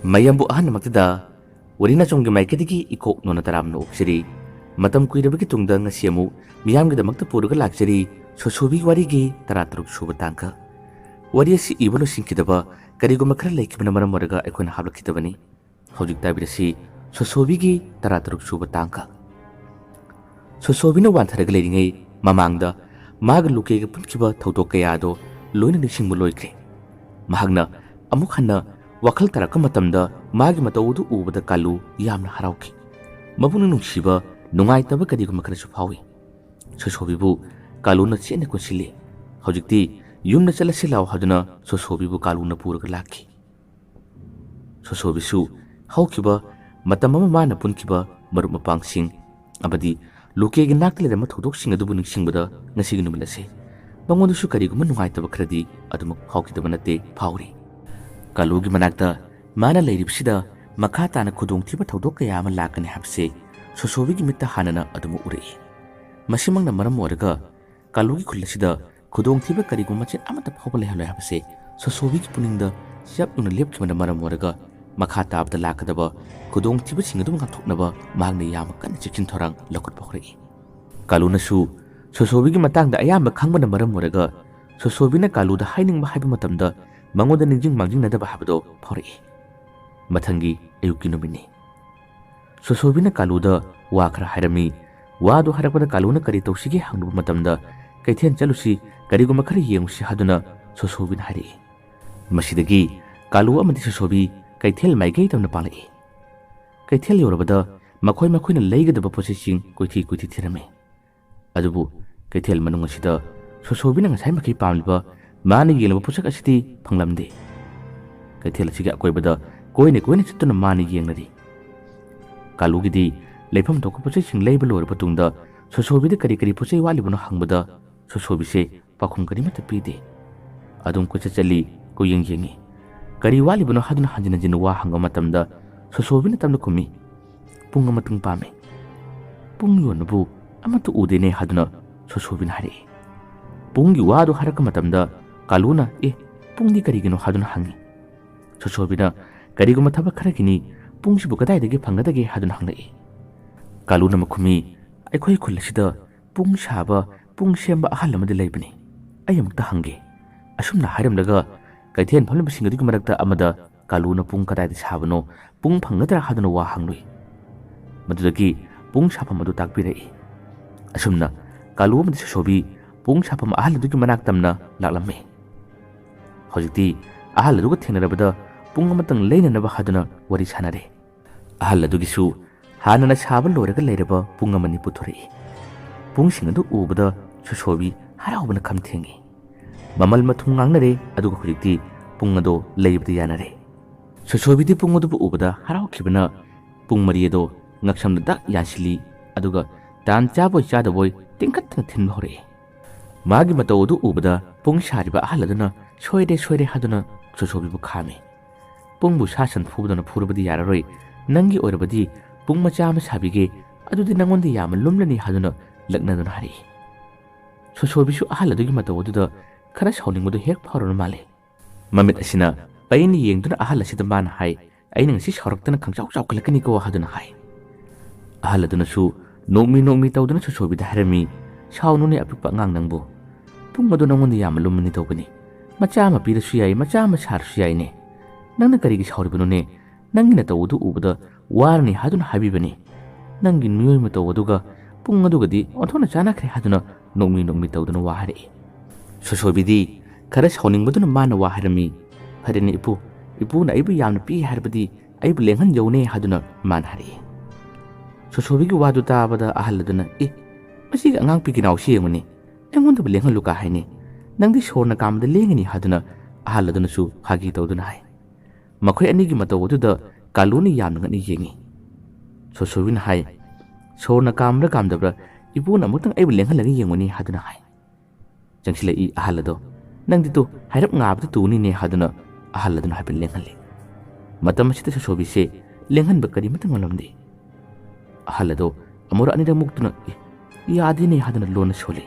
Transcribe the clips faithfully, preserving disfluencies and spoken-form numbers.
ꯃꯌꯥꯝꯕꯨ ꯑꯍꯥꯟꯕꯃꯛꯇꯗ ꯋꯥꯔꯤ ꯅꯆꯣꯝꯒꯤ ꯃꯥꯏꯀꯩꯗꯒꯤ ꯏꯀꯣꯛ ꯅꯣꯟꯅ ꯇꯔꯥꯝꯅ ꯑꯣꯛꯆꯔꯤ꯫ ꯃꯇꯝ ꯀꯨꯏꯔꯕꯒꯤ ꯇꯨꯡꯗ ꯉꯁꯤ ꯑꯃꯨꯛ ꯃꯤꯌꯥꯝꯒꯤꯗꯃꯛꯇ ꯄꯨꯔꯒ ꯂꯥꯛꯆꯔꯤ ꯁꯣꯁꯣꯕꯤ ꯋꯥꯔꯤꯒꯤ ꯇꯔꯥꯇꯔꯨꯛ ꯁꯨꯕ ꯇꯥꯡꯀꯛ꯫ ꯋꯥꯔꯤ ꯑꯁꯤ ꯏꯕ ꯂꯣꯏꯁꯤꯟꯈꯤꯗꯕ ꯀꯔꯤꯒꯨꯝꯕ ꯈꯔ ꯂꯩꯈꯤꯕꯅ ꯃꯔꯝ ꯑꯣꯏꯔꯒ ꯑꯩꯈꯣꯏꯅ ꯍꯥꯞꯂꯛꯈꯤꯗꯕꯅꯤ꯫ ꯍꯧꯖꯤꯛ ꯇꯥꯕꯤꯔꯁꯤ ꯁꯣꯁꯣꯕꯤꯒꯤ ꯇꯔꯥꯇꯔꯨꯛ ꯁꯨꯕ ꯇꯥꯡꯀꯛ꯫ ꯁꯣꯁꯣꯕꯤꯅ ꯋꯥꯟꯊꯔꯒ ꯂꯩꯔꯤꯉꯩ ꯃꯃꯥꯡꯗ ꯃꯥꯒ ꯂꯨꯀꯦꯒ ꯄꯨꯟꯈꯤꯕ ꯊꯧꯗꯣꯛ ꯀꯌꯥꯗꯣ ꯂꯣꯏꯅ ꯅꯤꯡꯁꯤꯡꯕ ꯂꯣꯏꯈ꯭ꯔꯦ꯫ ꯃꯍꯥꯛꯅ ꯑꯃꯨꯛ ꯍꯟꯅ ꯋꯥꯈꯜ ꯇꯥꯔꯛꯄ ꯃꯇꯝꯗ ꯃꯥꯒꯤ ꯃꯇꯧ ꯑꯗꯨ ꯎꯕꯗ ꯀꯥꯂꯨ ꯌꯥꯝꯅ ꯍꯔꯥꯎꯈꯤ꯫ ꯃꯄꯨꯛꯅꯤꯡ ꯅꯨꯡꯁꯤꯕ, ꯅꯨꯡꯉꯥꯏꯇꯕ ꯀꯔꯤꯒꯨꯝꯕ ꯈꯔꯁꯨ ꯐꯥꯎꯏ꯫ ꯁꯣꯁꯣꯕꯤꯕꯨ ꯀꯥꯂꯨꯅ ꯆꯦꯠꯅ ꯀꯣꯟꯁꯤꯜꯂꯤ꯫ ꯍꯧꯖꯤꯛꯇꯤ ꯌꯨꯝꯗ ꯆꯠꯂꯁꯤ ꯂꯥꯎ ꯍꯥꯏꯗꯨꯅ ꯁꯣꯁꯣꯕꯤꯕꯨ ꯀꯥꯂꯨꯅ ꯄꯨꯔꯒ ꯂꯥꯛꯈꯤ꯫ ꯁꯣꯁꯣꯕꯤꯁꯨ ꯍꯧꯈꯤꯕ ꯃꯇꯝ ꯑꯃ ꯃꯥꯅ ꯄꯨꯟꯈꯤꯕ ꯃꯔꯨꯞ ꯃꯄꯥꯡꯁꯤꯡ ꯑꯃꯗꯤ ꯂꯨꯀꯦꯒꯤ ꯅꯥꯛꯇ ꯂꯩꯔꯝꯕ ꯊꯧꯗꯣꯛꯁꯤꯡ ꯑꯗꯨꯕꯨ ꯅꯤꯡꯁꯤꯡꯕꯗ ꯉꯁꯤꯒꯤ ꯅꯨꯃꯤꯠ ꯑꯁꯦ ꯃꯉꯣꯟꯗꯁꯨ ꯀꯔꯤꯒꯨꯝꯕ ꯅꯨꯡꯉꯥꯏꯇꯕ ꯈꯔꯗꯤ ꯑꯗꯨꯃꯛ ꯐꯥꯎꯈꯤꯗꯕ ꯅꯠꯇꯦ, ꯐꯥꯎꯔꯤ꯫ ꯀꯥꯂꯨꯒꯤ ꯃꯅꯥꯛꯇ ꯃꯥꯅ ꯂꯩꯔꯤꯕꯁꯤꯗ ꯃꯈꯥ ꯇꯥꯅ ꯈꯨꯗꯣꯡꯊꯤꯕ ꯊꯧꯗꯣꯛ ꯀꯌꯥ ꯑꯃ ꯂꯥꯛꯀꯅꯤ ꯍꯥꯏꯕꯁꯦ ꯁꯣꯁꯣꯕꯤꯒꯤ ꯃꯤꯠꯇ ꯍꯥꯟꯅꯅ ꯑꯗꯨꯃꯛ ꯎꯔꯛꯏ꯫ ꯃꯁꯤꯃꯛꯅ ꯃꯔꯝ ꯑꯣꯏꯔꯒ ꯀꯥꯂꯨꯒꯤ ꯈꯨꯜ ꯑꯁꯤꯗ ꯈꯨꯗꯣꯡꯊꯤꯕ ꯀꯔꯤꯒꯨꯝꯕ ꯃꯆꯦꯠ ꯑꯃꯠꯇ ꯐꯥꯎꯕ ꯂꯩꯍꯜꯂꯣꯏ ꯍꯥꯏꯕꯁꯦ ꯁꯣꯁꯣꯕꯤꯒꯤ ꯄꯨꯛꯅꯤꯡꯗ ꯆꯞ ꯌꯨꯡꯅ ꯂꯦꯞꯈꯤꯕꯅ ꯃꯔꯝ ꯑꯣꯏꯔꯒ ꯃꯈꯥ ꯇꯥꯕꯗ ꯂꯥꯛꯀꯗꯕ ꯈꯨꯗꯣꯡꯊꯤꯕꯁꯤꯡ ꯑꯗꯨ ꯉꯥꯛꯊꯣꯛꯅꯕ ꯃꯍꯥꯛꯅ ꯌꯥꯝꯅ ꯀꯟꯅ ꯆꯦꯛꯁꯤꯟ ꯊꯧꯔꯥꯡ ꯂꯧꯈꯠꯄ ꯍꯧꯔꯛꯏ꯫ ꯀꯥꯂꯨꯅꯁꯨ ꯁꯣꯁꯣꯕꯤꯒꯤ ꯃꯇꯥꯡꯗ ꯑꯌꯥꯝꯕ ꯈꯪꯕꯅ ꯃꯔꯝ ꯑꯣꯏꯔꯒ ꯁꯣꯁꯣꯕꯤꯅ ꯀꯥꯂꯨꯗ ꯍꯥꯏꯅꯤꯡꯕ ꯍꯥꯏꯕ ꯃꯇꯝꯗ ꯃꯉꯣꯟꯗ ꯅꯤꯡꯁꯤꯡ ꯃꯥꯡꯖꯤꯡꯅꯗꯕ ꯍꯥꯏꯕꯗꯣ ꯐꯥꯎꯔꯛꯏ꯫ ꯃꯊꯪꯒꯤ ꯑꯌꯨꯛꯀꯤ ꯅꯨꯃꯤꯠꯅꯤ꯫ ꯁꯣꯁꯣꯕꯤꯅ ꯀꯥꯂꯨꯗ ꯋꯥ ꯈꯔ ꯍꯥꯏꯔꯝꯃꯤ꯫ ꯋꯥꯗꯨ ꯍꯥꯏꯔꯛꯄꯗ ꯀꯥꯂꯨꯅ ꯀꯔꯤ ꯇꯧꯁꯤꯒꯦ ꯍꯪꯂꯨꯕ ꯃꯇꯝꯗ, "ꯀꯩꯊꯦꯜ ꯆꯠꯂꯨꯁꯤ, ꯀꯔꯤꯒꯨꯝꯕ ꯈꯔ ꯌꯦꯡꯉꯨꯁꯤ" ꯍꯥꯏꯗꯨꯅ ꯁꯣꯁꯣꯕꯤꯅ ꯍꯥꯏꯔꯛꯏ꯫ ꯃꯁꯤꯗꯒꯤ ꯀꯥꯂꯨ ꯑꯃꯗꯤ ꯁꯣꯁꯣꯕꯤ ꯀꯩꯊꯦꯜ ꯃꯥꯏꯀꯩ ꯇꯝꯅ ꯄꯥꯡꯂꯛꯏ꯫ ꯀꯩꯊꯦꯜ ꯌꯧꯔꯕꯗ ꯃꯈꯣꯏ ꯃꯈꯣꯏꯅ ꯂꯩꯒꯗꯕ ꯄꯣꯠꯆꯩꯁꯤꯡ ꯀꯣꯏꯊꯤ ꯀꯣꯏꯊꯤ ꯊꯤꯔꯝꯃꯤ꯫ ꯑꯗꯨꯕꯨ ꯀꯩꯊꯦꯜ ꯃꯅꯨꯡ ꯑꯁꯤꯗ ꯁꯣꯁꯣꯕꯤꯅ ꯉꯁꯥꯏꯃꯛꯀꯤ ꯄꯥꯝꯂꯤꯕ ꯃꯥꯅ ꯌꯦꯡꯂꯤꯕ ꯄꯣꯠꯁꯛ ꯑꯁꯤꯗꯤ ꯐꯪꯂꯝꯗꯦ꯫ ꯀꯩꯊꯦꯜ ꯑꯁꯤꯒꯤ ꯑꯀꯣꯏꯕꯗ ꯀꯣꯏꯅ ꯀꯣꯏꯅ ꯆꯠꯇꯨꯅ ꯃꯥꯅ ꯌꯦꯡꯂꯔꯤ꯫ ꯀꯥꯂꯨꯒꯤꯗꯤ ꯂꯩꯐꯝ ꯊꯣꯛꯄ ꯄꯣꯠꯆꯩꯁꯤꯡ ꯂꯩꯕ ꯂꯣꯏꯔꯕ ꯇꯨꯡꯗ ꯁꯣꯁꯣꯕꯤꯗ ꯀꯔꯤ ꯀꯔꯤ ꯄꯣꯠꯆꯩ ꯋꯥꯠꯂꯤꯕꯅꯣ ꯍꯪꯕꯗ ꯁꯣꯁꯣꯕꯤꯁꯦ ꯄꯥꯎꯈꯨꯝ ꯀꯔꯤꯃꯠꯇ ꯄꯤꯗꯦ꯫ ꯑꯗꯨꯝ ꯀꯣꯏꯆꯠ ꯆꯠꯂꯤ, ꯀꯣꯏꯌꯦꯡ ꯌꯦꯡꯉꯤ꯫ ꯀꯔꯤ ꯋꯥꯠꯂꯤꯕꯅꯣ ꯍꯥꯏꯗꯨꯅ ꯍꯟꯖꯤꯟ ꯍꯟꯖꯤꯟ ꯋꯥ ꯍꯪꯕ ꯃꯇꯝꯗ ꯁꯣꯁꯣꯕꯤꯅ ꯇꯞꯅ ꯈꯨꯝꯃꯤ, "ꯄꯨꯡ ꯑꯃꯇꯪ ꯄꯥꯝꯃꯤ"꯫ "ꯄꯨꯡ ꯌꯣꯟꯕꯕꯨ ꯑꯃꯠꯇ ꯎꯗꯦꯅꯦ" ꯍꯥꯏꯗꯨꯅ ꯁꯣꯁꯣꯕꯤꯅ ꯍꯥꯏꯔꯛꯏ꯫ ꯄꯨꯡꯒꯤ ꯋꯥꯗꯨ ꯍꯥꯏꯔꯛꯄ ꯃꯇꯝꯗ ꯀꯥꯂꯨꯅ, "ꯑꯦ, ꯄꯨꯡꯗꯤ ꯀꯔꯤꯒꯤꯅꯣ?" ꯍꯥꯏꯗꯨꯅ ꯍꯪꯉꯤ꯫ ꯁꯣꯁꯣꯕꯤꯅ, "ꯀꯔꯤꯒꯨꯝꯕ ꯊꯕꯛ ꯈꯔꯒꯤꯅꯤ, ꯄꯨꯡꯁꯤꯕꯨ ꯀꯗꯥꯏꯗꯒꯤ ꯐꯪꯒꯗꯒꯦ?" ꯍꯥꯏꯗꯨꯅ ꯍꯪꯂꯛꯏ꯫ ꯀꯥꯂꯨꯅ ꯃꯈꯨꯝꯃꯤ, "ꯑꯩꯈꯣꯏ ꯈꯨꯜ ꯑꯁꯤꯗ ꯄꯨꯡ ꯁꯥꯕ, ꯄꯨꯡ ꯁꯦꯝꯕ ꯑꯍꯜ ꯑꯃꯗꯤ ꯂꯩꯕꯅꯤ꯫ ꯑꯩ ꯑꯃꯨꯛꯇ ꯍꯪꯒꯦ꯫" ꯑꯁꯨꯝꯅ ꯍꯥꯏꯔꯝꯂꯒ ꯀꯩꯊꯦꯜ ꯐꯝꯂꯤꯕꯁꯤꯡ ꯑꯗꯨꯒꯤ ꯃꯔꯛꯇ ꯑꯃꯗ ꯀꯥꯂꯨꯅ ꯄꯨꯡ ꯀꯗꯥꯏꯗ ꯁꯥꯕꯅꯣ, ꯄꯨꯡ ꯐꯪꯒꯗ꯭ꯔꯥ ꯍꯥꯏꯗꯨꯅ ꯋꯥ ꯍꯪꯂꯨꯏ꯫ ꯃꯗꯨꯗꯒꯤ ꯄꯨꯡ ꯁꯥꯐꯝ ꯑꯗꯨ ꯇꯥꯛꯄꯤꯔꯛꯏ꯫ ꯑꯁꯨꯝꯅ ꯀꯥꯂꯨ ꯑꯃꯗꯤ ꯁꯣꯁꯣꯕꯤ ꯄꯨꯡ ꯁꯥꯐꯝ ꯑꯍꯜ ꯑꯗꯨꯒꯤ ꯃꯅꯥꯛ ꯇꯝꯅ ꯂꯥꯛꯂꯝꯃꯤ꯫ ꯍꯧꯖꯤꯛꯇꯤ ꯑꯍꯜ ꯑꯗꯨꯒ ꯊꯦꯡꯅꯔꯕꯗ ꯄꯨꯡ ꯑꯃꯇꯪ ꯂꯩꯅꯅꯕ ꯍꯥꯏꯗꯨꯅ ꯋꯥꯔꯤ ꯁꯥꯟꯅꯔꯦ꯫ ꯑꯍꯜ ꯑꯗꯨꯒꯤꯁꯨ ꯍꯥꯟꯅꯅ ꯁꯥꯕ ꯂꯣꯏꯔꯒ ꯂꯩꯔꯕ ꯄꯨꯡ ꯑꯃꯅꯤ ꯄꯨꯊꯣꯔꯛꯏ꯫ ꯄꯨꯡꯁꯤꯡ ꯑꯗꯨ ꯎꯕꯗ ꯁꯣꯁꯣꯕꯤ ꯍꯔꯥꯎꯕꯅ ꯈꯝ ꯊꯦꯡꯉꯤ꯫ ꯃꯃꯜ ꯃꯊꯨꯝ ꯉꯥꯡꯅꯔꯦ, ꯑꯗꯨꯒ ꯍꯧꯖꯤꯛꯇꯤ ꯄꯨꯡ ꯑꯗꯣ ꯂꯩꯕꯗ ꯌꯥꯅꯔꯦ꯫ ꯁꯣꯁꯣꯕꯤꯗꯤ ꯄꯨꯡ ꯑꯗꯨꯕꯨ ꯎꯕꯗ ꯍꯔꯥꯎꯈꯤꯕꯅ ꯄꯨꯡ ꯃꯔꯤ ꯑꯗꯣ ꯉꯛꯁꯝꯗ ꯗꯛ ꯌꯥꯟꯁꯤꯜꯂꯤ, ꯑꯗꯨꯒ ꯇꯥꯟ ꯆꯥꯕꯣꯏ ꯆꯥꯗꯕꯣꯏ ꯇꯤꯡꯈꯠꯇꯅ ꯊꯤꯟꯕ ꯍꯧꯔꯛꯏ꯫ ꯃꯥꯒꯤ ꯃꯇꯧ ꯑꯗꯨ ꯎꯕꯗ ꯄꯨꯡ ꯁꯥꯔꯤꯕ ꯑꯍꯜ ꯑꯗꯨꯅ "ꯁꯣꯏꯔꯦ, ꯁꯣꯏꯔꯦ" ꯍꯥꯏꯗꯨꯅ ꯁꯣꯁꯣꯕꯤꯕꯨ ꯈꯥꯝꯃꯤ꯫ "ꯄꯨꯡꯕꯨ ꯁꯥ ꯁꯟ ꯐꯨꯕꯗꯧꯅ ꯐꯨꯔꯕꯗꯤ ꯌꯥꯔꯔꯣꯏ, ꯅꯪꯒꯤ ꯑꯣꯏꯔꯕꯗꯤ ꯄꯨꯡ ꯃꯆꯥ ꯑꯃ ꯁꯥꯕꯤꯒꯦ, ꯑꯗꯨꯗꯤ ꯅꯪꯉꯣꯟꯗ ꯌꯥꯝꯅ ꯂꯨꯝꯂꯅꯤ" ꯍꯥꯏꯗꯨꯅ ꯂꯛꯅꯗꯨꯅ ꯍꯥꯏꯔꯛꯏ꯫ ꯁꯣꯁꯣꯕꯤꯁꯨ ꯑꯍꯜ ꯑꯗꯨꯒꯤ ꯃꯇꯧ ꯑꯗꯨꯗ ꯈꯔ ꯁꯥꯎꯅꯤꯡꯕꯗꯨ ꯍꯦꯛ ꯐꯥꯎꯔꯕ ꯃꯥꯜꯂꯦ꯫ ꯃꯃꯤꯠ ꯑꯁꯤꯅ ꯄꯩꯅ ꯌꯦꯡꯗꯨꯅ ꯑꯍꯜ ꯑꯁꯤꯗ ꯃꯥꯅ ꯍꯥꯏ, "ꯑꯩꯅ ꯉꯁꯤ ꯁꯥꯎꯔꯛꯇꯅ ꯈꯪꯆꯥꯎ ꯆꯥꯎꯈꯠꯂꯛꯀꯅꯤꯀꯣ" ꯍꯥꯏꯗꯨꯅ ꯍꯥꯏ꯫ ꯑꯍꯜ ꯑꯗꯨꯅꯁꯨ ꯅꯣꯛꯃꯤ ꯅꯣꯛꯃꯤ ꯇꯧꯗꯨꯅ ꯁꯣꯁꯣꯕꯤꯗ ꯍꯥꯏꯔꯝꯃꯤ, "ꯁꯥꯎꯅꯨꯅꯦ ꯑꯄꯤꯛꯄ ꯑꯉꯥꯡ ꯅꯪꯕꯨ꯫ ꯄꯨꯡ ꯑꯗꯨ ꯅꯉꯣꯟꯗ ꯌꯥꯝꯅ ꯂꯨꯝꯃꯅꯤ ꯇꯧꯕꯅꯤ꯫ ꯃꯆꯥ ꯑꯃ ꯄꯤꯔꯁꯨ ꯌꯥꯏ, ꯃꯆꯥ ꯑꯃ ꯁꯥꯔꯁꯨ ꯌꯥꯏꯅꯦ꯫ ꯅꯪꯅ ꯀꯔꯤꯒꯤ ꯁꯥꯎꯔꯤꯕꯅꯣꯅꯦ? ꯅꯪꯒꯤ ꯅꯇꯧ ꯑꯗꯨ ꯎꯕꯗ ꯋꯥꯔꯅꯤ ꯍꯥꯏꯗꯨꯅ ꯍꯥꯏꯕꯤꯕꯅꯤ꯫ ꯅꯪꯒꯤ ꯃꯤꯑꯣꯏ ꯃꯇꯧ ꯑꯗꯨꯒ ꯄꯨꯡ ꯑꯗꯨꯒꯗꯤ ꯑꯣꯟꯊꯣꯛꯅ ꯆꯥꯟꯅꯈ꯭ꯔꯦ" ꯍꯥꯏꯗꯨꯅ ꯅꯣꯛꯃꯤ ꯅꯣꯛꯃꯤ ꯇꯧꯗꯨꯅ ꯋꯥ ꯍꯥꯏꯔꯛꯏ꯫ ꯁꯣꯁꯣꯕꯤꯗꯤ ꯈꯔ ꯁꯥꯎꯅꯤꯡꯕꯗꯨꯅ ꯃꯥꯅ ꯋꯥ ꯍꯥꯏꯔꯝꯃꯤ, "ꯐꯔꯦꯅꯦ ꯏꯄꯨ, ꯏꯄꯨꯅ ꯑꯩꯕꯨ ꯌꯥꯝꯅ ꯄꯤ ꯍꯥꯏꯔꯕꯗꯤ ꯑꯩꯕꯨ ꯂꯦꯡꯍꯟꯖꯧꯅꯦ" ꯍꯥꯏꯗꯨꯅ ꯃꯥꯅ ꯍꯥꯏꯔꯛꯏ꯫ ꯁꯣꯁꯣꯕꯤꯒꯤ ꯋꯥꯗꯨ ꯇꯥꯕꯗ ꯑꯍꯜ ꯑꯗꯨꯅ, "ꯑꯦ, ꯃꯁꯤꯒꯤ ꯑꯉꯥꯡ ꯄꯤꯒꯤꯅꯥꯎꯁꯤ ꯌꯦꯡꯉꯨꯅꯦ, ꯑꯩꯉꯣꯟꯗꯕꯨ ꯂꯦꯡꯍꯜꯂꯨ ꯀꯥ ꯍꯥꯏꯅꯦ꯫ ꯅꯪꯗꯤ ꯁꯣꯔꯅ ꯀꯥꯝꯕꯗ ꯂꯦꯡꯒꯅꯤ" ꯍꯥꯏꯗꯨꯅ ꯑꯍꯜ ꯑꯗꯨꯅꯁꯨ ꯐꯥꯒꯤ ꯇꯧꯗꯨꯅ ꯍꯥꯏ꯫ ꯃꯈꯣꯏ ꯑꯅꯤꯒꯤ ꯃꯇꯧ ꯑꯗꯨꯗ ꯀꯥꯂꯨꯅ ꯌꯥꯝꯅ ꯉꯛꯅ ꯌꯦꯡꯉꯤ꯫ ꯁꯣꯁꯣꯕꯤꯅ ꯍꯥꯏ, "ꯁꯣꯔꯅ ꯀꯥꯝꯕ꯭ꯔꯥ ꯀꯥꯝꯗꯕ꯭ꯔꯥ, ꯏꯄꯨꯅ ꯑꯃꯨꯛꯇꯪ ꯑꯩꯕꯨ ꯂꯦꯡꯍꯜꯂꯒ ꯌꯦꯡꯉꯨꯅꯦ" ꯍꯥꯏꯗꯨꯅ ꯍꯥꯏ꯫ ꯆꯪꯁꯤꯜꯂꯛꯏ ꯑꯍꯜ ꯑꯗꯣ꯫ "ꯅꯪꯗꯤ ꯇꯨ ꯍꯥꯏꯔꯞ ꯉꯥꯕꯗ ꯇꯨꯅꯤꯅꯦ" ꯍꯥꯏꯗꯨꯅ ꯑꯍꯜ ꯑꯗꯨꯅ ꯍꯥꯏꯐꯦꯠ ꯂꯦꯡꯍꯜꯂꯤ꯫ ꯃꯇꯝ ꯑꯁꯤꯗ ꯁꯣꯁꯣꯕꯤꯁꯦ ꯂꯦꯡꯍꯟꯕ ꯀꯔꯤꯃꯠꯇ ꯉꯝꯂꯝꯗꯦ꯫ ꯑꯍꯜ ꯑꯗꯣ ꯑꯃꯨꯔꯛ ꯑꯅꯤꯔꯛ ꯃꯨꯛꯇꯨꯅ, "ꯑꯦ, ꯌꯥꯗꯦꯅꯦ" ꯍꯥꯏꯗꯨꯅ ꯂꯣꯟꯅ ꯁꯣꯜꯂꯤ꯫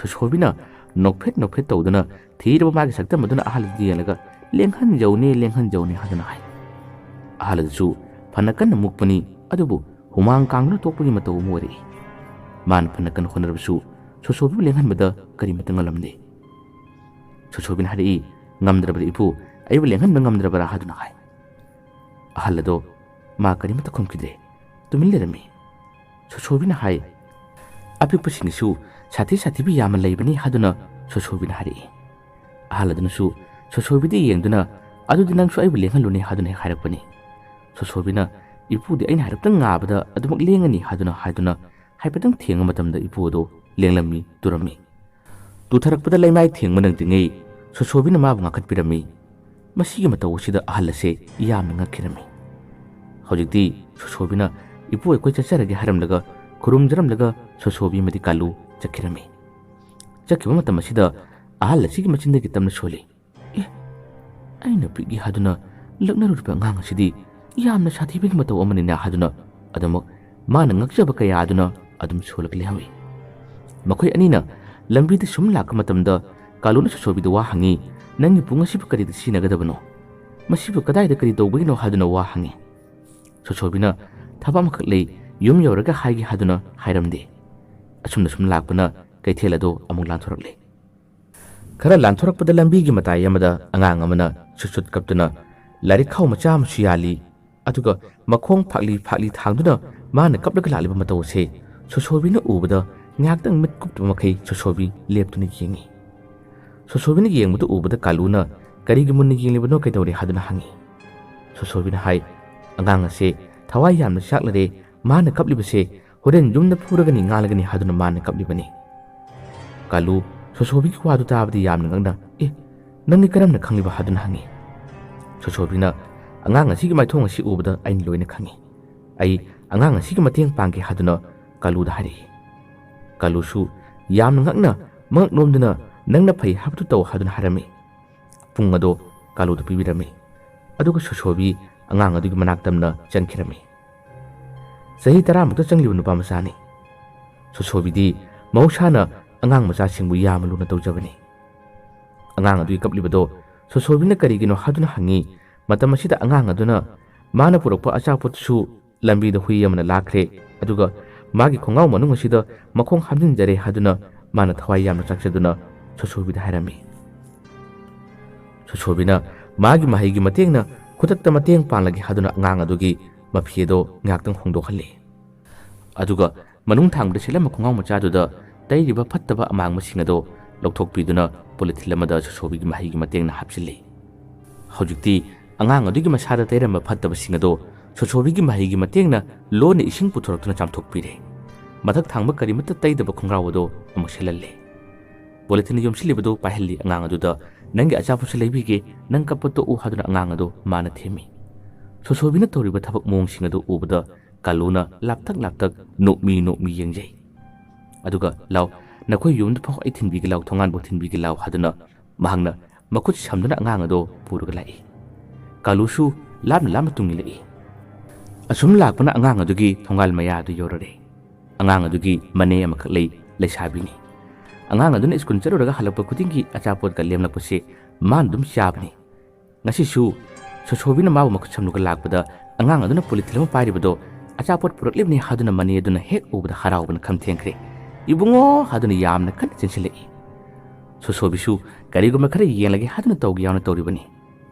ꯁꯣꯁꯣꯕꯤꯅ ꯅꯣꯛꯐꯦꯠ ꯅꯣꯛꯐꯦꯠ ꯇꯧꯗꯨꯅ ꯊꯤꯔꯕ ꯃꯥꯒꯤ ꯁꯛꯇꯝ ꯑꯗꯨꯅ ꯑꯍꯜ ꯑꯗꯨꯗ ꯌꯦꯡꯂꯒ, "ꯂꯦꯡꯍꯟꯖꯧꯅꯦ, ꯂꯦꯡꯍꯟꯖꯧꯅꯦ" ꯍꯥꯏꯗꯨꯅ ꯍꯥꯏ꯫ ꯑꯍꯜ ꯑꯗꯨꯁꯨ ꯐꯅ ꯀꯟꯅ ꯃꯨꯛꯄꯅꯤ, ꯑꯗꯨꯕꯨ ꯍꯨꯃꯥꯡ ꯀꯥꯡꯗꯨꯅ ꯇꯣꯛꯄꯒꯤ ꯃꯇꯧ ꯑꯃ ꯑꯣꯏꯔꯛꯏ꯫ ꯃꯥꯅ ꯐꯅ ꯀꯟꯅ ꯍꯣꯠꯅꯔꯕꯁꯨ ꯁꯣꯁꯣꯕꯤꯕꯨ ꯂꯦꯡꯍꯟꯕꯗ ꯀꯔꯤꯃꯠꯇ ꯉꯝꯂꯝꯗꯦ꯫ ꯁꯣꯁꯣꯕꯤꯅ ꯍꯥꯏꯔꯛꯏ, "ꯉꯝꯗ꯭ꯔꯕꯗꯤ ꯏꯄꯨ, ꯑꯩꯕꯨ ꯂꯦꯡꯍꯟꯕ ꯉꯝꯗ꯭ꯔꯕꯔꯥ?" ꯍꯥꯏꯗꯨꯅ ꯍꯥꯏ꯫ ꯑꯍꯜ ꯑꯗꯣ ꯃꯥ ꯀꯔꯤꯃꯠꯇ ꯈꯨꯝꯈꯤꯗ꯭ꯔꯦ, ꯇꯨꯃꯤꯟ ꯂꯩꯔꯝꯃꯤ꯫ ꯁꯣꯁꯣꯕꯤꯅ ꯍꯥꯏ, "ꯑꯄꯤꯛꯄꯁꯤꯡꯒꯤꯁꯨ ꯁꯥꯊꯤ ꯁꯥꯊꯤꯕꯤ ꯌꯥꯝꯅ ꯂꯩꯕꯅꯤ" ꯍꯥꯏꯗꯨꯅ ꯁꯣꯁꯣꯕꯤꯅ ꯍꯥꯏꯔꯛꯏ꯫ ꯑꯍꯜ ꯑꯗꯨꯅꯁꯨ ꯁꯣꯁꯣꯕꯤꯗ ꯌꯦꯡꯗꯨꯅ, "ꯑꯗꯨꯗꯤ ꯅꯪꯁꯨ ꯑꯩꯕꯨ ꯂꯦꯡꯍꯜꯂꯨꯅꯦ" ꯍꯥꯏꯗꯨꯅ ꯍꯦꯛ ꯍꯥꯏꯔꯛꯄꯅꯤ꯫ ꯁꯣꯁꯣꯕꯤꯅ, "ꯏꯄꯨꯗꯤ ꯑꯩꯅ ꯍꯥꯏꯔꯞꯇꯪ ꯉꯥꯕꯗ ꯑꯗꯨꯃꯛ ꯂꯦꯡꯉꯅꯤ" ꯍꯥꯏꯗꯨꯅ ꯍꯥꯏꯗꯨꯅ ꯍꯥꯏꯐꯦꯠꯇꯪ ꯊꯦꯡꯕ ꯃꯇꯝꯗ ꯏꯄꯨ ꯑꯗꯣ ꯂꯦꯡꯂꯝꯃꯤ, ꯇꯨꯔꯝꯃꯤ꯫ ꯇꯨꯊꯔꯛꯄꯗ ꯂꯩꯃꯥꯏ ꯊꯦꯡꯕ ꯅꯪꯗ꯭ꯔꯤꯉꯩ ꯁꯣꯁꯣꯕꯤꯅ ꯃꯥꯕꯨ ꯉꯥꯛꯈꯠꯄꯤꯔꯝꯃꯤ꯫ ꯃꯁꯤꯒꯤ ꯃꯇꯧ ꯑꯁꯤꯗ ꯑꯍꯜ ꯑꯁꯦ ꯌꯥꯝꯅ ꯉꯛꯈꯤꯔꯝꯃꯤ꯫ ꯍꯧꯖꯤꯛꯇꯤ ꯁꯣꯁꯣꯕꯤꯅ ꯏꯄꯨ ꯑꯩꯈꯣꯏ ꯆꯠꯆꯔꯒꯦ ꯍꯥꯏꯔꯝꯂꯒ, ꯈꯨꯔꯨꯝꯖꯔꯝꯂꯒ ꯁꯣꯁꯣꯕꯤ ꯑꯃꯗꯤ ꯀꯥꯂꯨ ꯆꯠꯈꯤꯔꯝꯃꯤ꯫ ꯆꯠꯈꯤꯕ ꯃꯇꯝ ꯑꯁꯤꯗ ꯑꯍꯜ ꯑꯁꯤꯒꯤ ꯃꯆꯤꯟꯗꯒꯤ ꯇꯞꯅ ꯁꯣꯜꯂꯤ, "ꯑꯦ, ꯑꯩꯅ ꯄꯤꯛꯏ ꯍꯥꯏꯗꯨꯅ ꯂꯛꯅꯔꯨꯔꯤꯕ ꯑꯉꯥꯡ ꯑꯁꯤꯗꯤ ꯌꯥꯝꯅ ꯁꯥꯊꯤꯕꯒꯤ ꯃꯇꯧ ꯑꯃꯅꯤꯅ" ꯍꯥꯏꯗꯨꯅ ꯑꯗꯨꯃꯛ ꯃꯥꯅ ꯉꯛꯆꯕ ꯀꯌꯥ ꯑꯗꯨꯅ ꯑꯗꯨꯝ ꯁꯣꯜꯂꯒ ꯂꯩꯍꯧꯏ꯫ ꯃꯈꯣꯏ ꯑꯅꯤꯅ ꯂꯝꯕꯤꯗ ꯁꯨꯝ ꯂꯥꯛꯄ ꯃꯇꯝꯗ ꯀꯥꯂꯨꯅ ꯁꯣꯁꯣꯕꯤꯗ ꯋꯥ ꯍꯪꯉꯤ, "ꯅꯪꯒꯤ ꯄꯨꯡ ꯑꯁꯤꯕꯨ ꯀꯔꯤꯗ ꯁꯤꯖꯤꯟꯅꯒꯗꯕꯅꯣ? ꯃꯁꯤꯕꯨ ꯀꯗꯥꯏꯗ ꯀꯔꯤ ꯇꯧꯕꯒꯤꯅꯣ?" ꯍꯥꯏꯗꯨꯅ ꯋꯥ ꯍꯪꯉꯤ꯫ ꯁꯣꯁꯣꯕꯤꯅ, "ꯊꯕꯛ ꯑꯃꯈꯛ ꯂꯩ, ꯌꯨꯝ ꯌꯧꯔꯒ ꯍꯥꯏꯒꯦ" ꯍꯥꯏꯗꯨꯅ ꯍꯥꯏꯔꯝꯗꯦ꯫ ꯑꯁꯨꯝꯅ ꯁꯨꯝ ꯂꯥꯛꯄꯅ ꯀꯩꯊꯦꯜ ꯑꯗꯣ ꯑꯃꯨꯛ ꯂꯥꯟꯊꯣꯔꯛꯂꯦ꯫ ꯈꯔ ꯂꯥꯟꯊꯣꯔꯛꯄꯗ ꯂꯝꯕꯤꯒꯤ ꯃꯇꯥꯏ ꯑꯃꯗ ꯑꯉꯥꯡ ꯑꯃꯅ ꯁꯨꯠ ꯁꯨꯠ ꯀꯞꯇꯨꯅ ꯂꯥꯏꯔꯤꯛ ꯈꯥꯎ ꯃꯆꯥ ꯑꯃꯁꯨ ꯌꯥꯜꯂꯤ꯫ ꯑꯗꯨꯒ ꯃꯈꯣꯡ ꯐꯥꯛꯂꯤ ꯐꯥꯛꯂꯤ ꯊꯥꯡꯗꯨꯅ ꯃꯥꯅ ꯀꯞꯂꯒ ꯂꯥꯛꯂꯤꯕ ꯃꯇꯧ ꯑꯁꯦ ꯁꯣꯁꯣꯕꯤꯅ ꯎꯕꯗ ꯉꯥꯏꯍꯥꯛꯇꯪ ꯃꯤꯠ ꯀꯨꯞꯇꯕ ꯃꯈꯩ ꯁꯣꯁꯣꯕꯤ ꯂꯦꯞꯇꯨꯅ ꯌꯦꯡꯉꯤ꯫ ꯁꯣꯁꯣꯕꯤꯅ ꯌꯦꯡꯕꯗꯨ ꯎꯕꯗ ꯀꯥꯂꯨꯅ, "ꯀꯔꯤꯒꯤ ꯃꯨꯟꯅ ꯌꯦꯡꯂꯤꯕꯅꯣ, ꯀꯩꯗꯧꯔꯦ?" ꯍꯥꯏꯗꯨꯅ ꯍꯪꯉꯤ꯫ ꯁꯣꯁꯣꯕꯤꯅ ꯍꯥꯏ, "ꯑꯉꯥꯡ ꯑꯁꯦ ꯊꯋꯥꯏ ꯌꯥꯝꯅ ꯆꯥꯛꯂꯔꯦ, ꯃꯥꯅ ꯀꯞꯂꯤꯕꯁꯦ ꯍꯣꯔꯦꯟ ꯌꯨꯝꯗ ꯐꯨꯔꯒꯅꯤ, ꯉꯥꯡꯂꯒꯅꯤ ꯍꯥꯏꯗꯨꯅ ꯃꯥꯅ ꯀꯞꯂꯤꯕꯅꯤ꯫" ꯀꯥꯂꯨ ꯁꯣꯁꯣꯕꯤꯒꯤ ꯋꯥꯗꯨ ꯇꯥꯕꯗ ꯌꯥꯝꯅ ꯉꯛꯅ, "ꯑꯦ, ꯅꯪꯗꯤ ꯀꯔꯝꯅ ꯈꯪꯂꯤꯕ?" ꯍꯥꯏꯗꯨꯅ ꯍꯪꯉꯤ꯫ ꯁꯣꯁꯣꯕꯤꯅ, "ꯑꯉꯥꯡ ꯑꯁꯤꯒꯤ ꯃꯥꯏꯊꯣꯡ ꯑꯁꯤ ꯎꯕꯗ ꯑꯩꯅ ꯂꯣꯏꯅ ꯈꯪꯉꯤ꯫ ꯑꯩ ꯑꯉꯥꯡ ꯑꯁꯤꯒꯤ ꯃꯇꯦꯡ ꯄꯥꯡꯒꯦ" ꯍꯥꯏꯗꯨꯅ ꯀꯥꯂꯨꯗ ꯍꯥꯏꯔꯛꯏ꯫ ꯀꯥꯂꯨꯁꯨ ꯌꯥꯝꯅ ꯉꯛꯅ ꯃꯉꯛ ꯅꯣꯝꯗꯨꯅ, "ꯅꯪꯅ ꯐꯩ ꯍꯥꯏꯕꯗꯨ ꯇꯧ" ꯍꯥꯏꯗꯨꯅ ꯍꯥꯏꯔꯝꯃꯤ꯫ ꯄꯨꯡ ꯑꯗꯣ ꯀꯥꯂꯨꯗ ꯄꯤꯕꯤꯔꯝꯃꯤ꯫ ꯑꯗꯨꯒ ꯁꯣꯁꯣꯕꯤ ꯑꯉꯥꯡ ꯑꯗꯨꯒꯤ ꯃꯅꯥꯛ ꯇꯝꯅ ꯆꯪꯈꯤꯔꯝꯃꯤ꯫ ꯆꯍꯤ ꯇꯔꯥꯃꯨꯛꯇ ꯆꯪꯂꯤꯕ ꯅꯨꯄꯥ ꯃꯆꯥꯅꯤ꯫ ꯁꯣꯁꯣꯕꯤꯗꯤ ꯃꯍꯧꯁꯥꯅ ꯑꯉꯥꯡ ꯃꯆꯥꯁꯤꯡꯕꯨ ꯌꯥꯝꯅ ꯂꯨꯅ ꯇꯧꯖꯕꯅꯤ꯫ ꯑꯉꯥꯡ ꯑꯗꯨꯒꯤ ꯀꯞꯂꯤꯕꯗꯣ ꯁꯣꯁꯣꯕꯤꯅ ꯀꯔꯤꯒꯤꯅꯣ ꯍꯥꯏꯗꯨꯅ ꯍꯪꯉꯤ꯫ ꯃꯇꯝ ꯑꯁꯤꯗ ꯑꯉꯥꯡ ꯑꯗꯨꯅ, ꯃꯥꯅ ꯄꯨꯔꯛꯄ ꯑꯆꯥꯄꯣꯠꯁꯨ ꯂꯝꯕꯤꯗ ꯍꯨꯏ ꯑꯃꯅ ꯂꯥꯛꯈ꯭ꯔꯦ꯫ ꯑꯗꯨꯒ ꯃꯥꯒꯤ ꯈꯣꯡꯒ꯭ꯔꯥꯎ ꯃꯅꯨꯡ ꯑꯁꯤꯗ ꯃꯈꯣꯡ ꯍꯥꯝꯖꯤꯟꯖꯔꯦ ꯍꯥꯏꯗꯨꯅ ꯃꯥꯅ ꯊꯋꯥꯏ ꯌꯥꯝꯅ ꯆꯥꯛꯆꯗꯨꯅ ꯁꯣꯁꯣꯕꯤꯗ ꯍꯥꯏꯔꯝꯃꯤ꯫ ꯁꯣꯁꯣꯕꯤꯅ ꯃꯥꯒꯤ ꯃꯍꯩꯒꯤ ꯃꯇꯦꯡꯅ ꯈꯨꯗꯛꯇ ꯃꯇꯦꯡ ꯄꯥꯡꯂꯒꯦ ꯍꯥꯏꯗꯨꯅ ꯑꯉꯥꯡ ꯑꯗꯨꯒꯤ ꯃꯐꯤ ꯑꯗꯣ ꯉꯥꯏꯍꯥꯛꯇꯪ ꯍꯣꯡꯗꯣꯛꯍꯜꯂꯤ꯫ ꯑꯗꯨꯒ ꯃꯅꯨꯡ ꯊꯥꯡꯕꯗ ꯁꯦꯠꯂꯝꯕ ꯈꯣꯡꯒ꯭ꯔꯥꯎ ꯃꯆꯥꯗꯨꯗ ꯇꯩꯔꯤꯕ ꯐꯠꯇꯕ ꯑꯃꯥꯡꯕꯁꯤꯡ ꯑꯗꯣ ꯂꯧꯊꯣꯛꯄꯤꯗꯨꯅ ꯄꯣꯂꯤꯊꯤꯟ ꯑꯃꯗ ꯁꯣꯁꯣꯕꯤꯒꯤ ꯃꯍꯩꯒꯤ ꯃꯇꯦꯡꯅ ꯍꯥꯞꯆꯤꯜꯂꯤ꯫ ꯍꯧꯖꯤꯛꯇꯤ ꯑꯉꯥꯡ ꯑꯗꯨꯒꯤ ꯃꯁꯥꯗ ꯇꯩꯔꯝꯕ ꯐꯠꯇꯕꯁꯤꯡ ꯑꯗꯣ ꯁꯣꯁꯣꯕꯤꯒꯤ ꯃꯍꯩꯒꯤ ꯃꯇꯦꯡꯅ ꯂꯣꯟꯅ ꯏꯁꯤꯡ ꯄꯨꯊꯣꯔꯛꯇꯨꯅ ꯆꯥꯝꯊꯣꯛꯄꯤꯔꯦ꯫ ꯃꯊꯛ ꯊꯥꯡꯕ ꯀꯔꯤꯃꯠꯇ ꯇꯩꯗꯕ ꯈꯣꯡꯒ꯭ꯔꯥꯎ ꯑꯗꯣ ꯑꯃꯨꯛ ꯁꯦꯠꯍꯜꯂꯦ꯫ ꯄꯣꯂꯤꯊꯤꯟꯅ ꯌꯣꯝꯁꯤꯜꯂꯤꯕꯗꯨ ꯄꯥꯏꯍꯜꯂꯤ ꯑꯉꯥꯡ ꯑꯗꯨꯗ꯫ "ꯅꯪꯒꯤ ꯑꯆꯥꯄꯣꯠꯁꯨ ꯂꯩꯕꯤꯒꯦ, ꯅꯪ ꯀꯞꯄ ꯇꯣꯛꯎ" ꯍꯥꯏꯗꯨꯅ ꯑꯉꯥꯡ ꯑꯗꯨ ꯃꯥꯅ ꯊꯦꯝꯃꯤ꯫ ꯁꯣꯁꯣꯕꯤꯅ ꯇꯧꯔꯤꯕ ꯊꯕꯛ ꯃꯑꯣꯡꯁꯤꯡ ꯑꯗꯨ ꯎꯕꯗ ꯀꯥꯂꯨꯅ ꯂꯥꯞꯇꯛ ꯂꯥꯞꯇꯛ ꯅꯣꯛꯃꯤ ꯅꯣꯛꯃꯤ ꯌꯦꯡꯖꯩ꯫ ꯑꯗꯨꯒ "ꯂꯥꯎ, ꯅꯈꯣꯏ ꯌꯨꯝꯗ ꯐꯥꯎ ꯑꯩ ꯊꯤꯟꯕꯤꯒꯦ ꯂꯥꯎ, ꯊꯣꯡꯒꯥꯟꯐꯥꯎ ꯊꯤꯟꯕꯤꯒꯦ ꯂꯥꯎ" ꯍꯥꯏꯗꯨꯅ ꯃꯍꯥꯛꯅ ꯃꯈꯨꯠ ꯁꯝꯗꯨꯅ ꯑꯉꯥꯡ ꯑꯗꯨ ꯄꯨꯔꯒ ꯂꯥꯛꯏ꯫ ꯀꯥꯂꯨꯁꯨ ꯂꯥꯞꯅ ꯂꯥꯞꯅ ꯇꯨꯡ ꯏꯜꯂꯛꯏ꯫ ꯑꯁꯨꯝ ꯂꯥꯛꯄꯅ ꯑꯉꯥꯡ ꯑꯗꯨꯒꯤ ꯊꯣꯡꯒꯥꯜ ꯃꯌꯥ ꯑꯗꯨ ꯌꯧꯔꯔꯦ꯫ ꯑꯉꯥꯡ ꯑꯗꯨꯒꯤ ꯃꯅꯦ ꯑꯃꯈꯛ ꯂꯩ, ꯂꯩꯁꯥꯕꯤꯅꯤ꯫ ꯑꯉꯥꯡ ꯑꯗꯨꯅ ꯁ꯭ꯀꯨꯜ ꯆꯠꯂꯨꯔꯒ ꯍꯜꯂꯛꯄ ꯈꯨꯗꯤꯡꯒꯤ ꯑꯆꯥꯄꯣꯠꯀ ꯂꯦꯝꯂꯛꯄꯁꯦ ꯃꯥꯅ ꯑꯗꯨꯝ ꯆꯥꯕꯅꯤ꯫ ꯉꯁꯤꯁꯨ ꯁꯣꯁꯣꯕꯤꯅ ꯃꯥꯕꯨ ꯃꯈꯨꯠ ꯁꯝꯂꯒ ꯂꯥꯛꯄꯗ ꯑꯉꯥꯡ ꯑꯗꯨꯅ ꯄꯣꯂꯤꯊꯤꯟ ꯑꯃ ꯄꯥꯏꯔꯤꯕꯗꯣ ꯑꯆꯥꯄꯣꯠ ꯄꯨꯔꯛꯂꯤꯕꯅꯤ ꯍꯥꯏꯗꯨꯅ ꯃꯅꯦ ꯑꯗꯨꯅ ꯍꯦꯛ ꯎꯕꯗ ꯍꯔꯥꯎꯕꯅ ꯈꯝ ꯊꯦꯡꯈ꯭ꯔꯦ꯫ "ꯏꯕꯨꯡꯉꯣ" ꯍꯥꯏꯗꯨꯅ ꯌꯥꯝꯅ ꯀꯟꯅ ꯆꯦꯟꯁꯤꯜꯂꯛꯏ꯫ ꯁꯣꯁꯣꯕꯤꯁꯨ ꯀꯔꯤꯒꯨꯝꯕ ꯈꯔ ꯌꯦꯡꯂꯒꯦ ꯍꯥꯏꯗꯨꯅ ꯇꯧꯒꯦ ꯌꯥꯎꯅ ꯇꯧꯔꯤꯕꯅꯤ꯫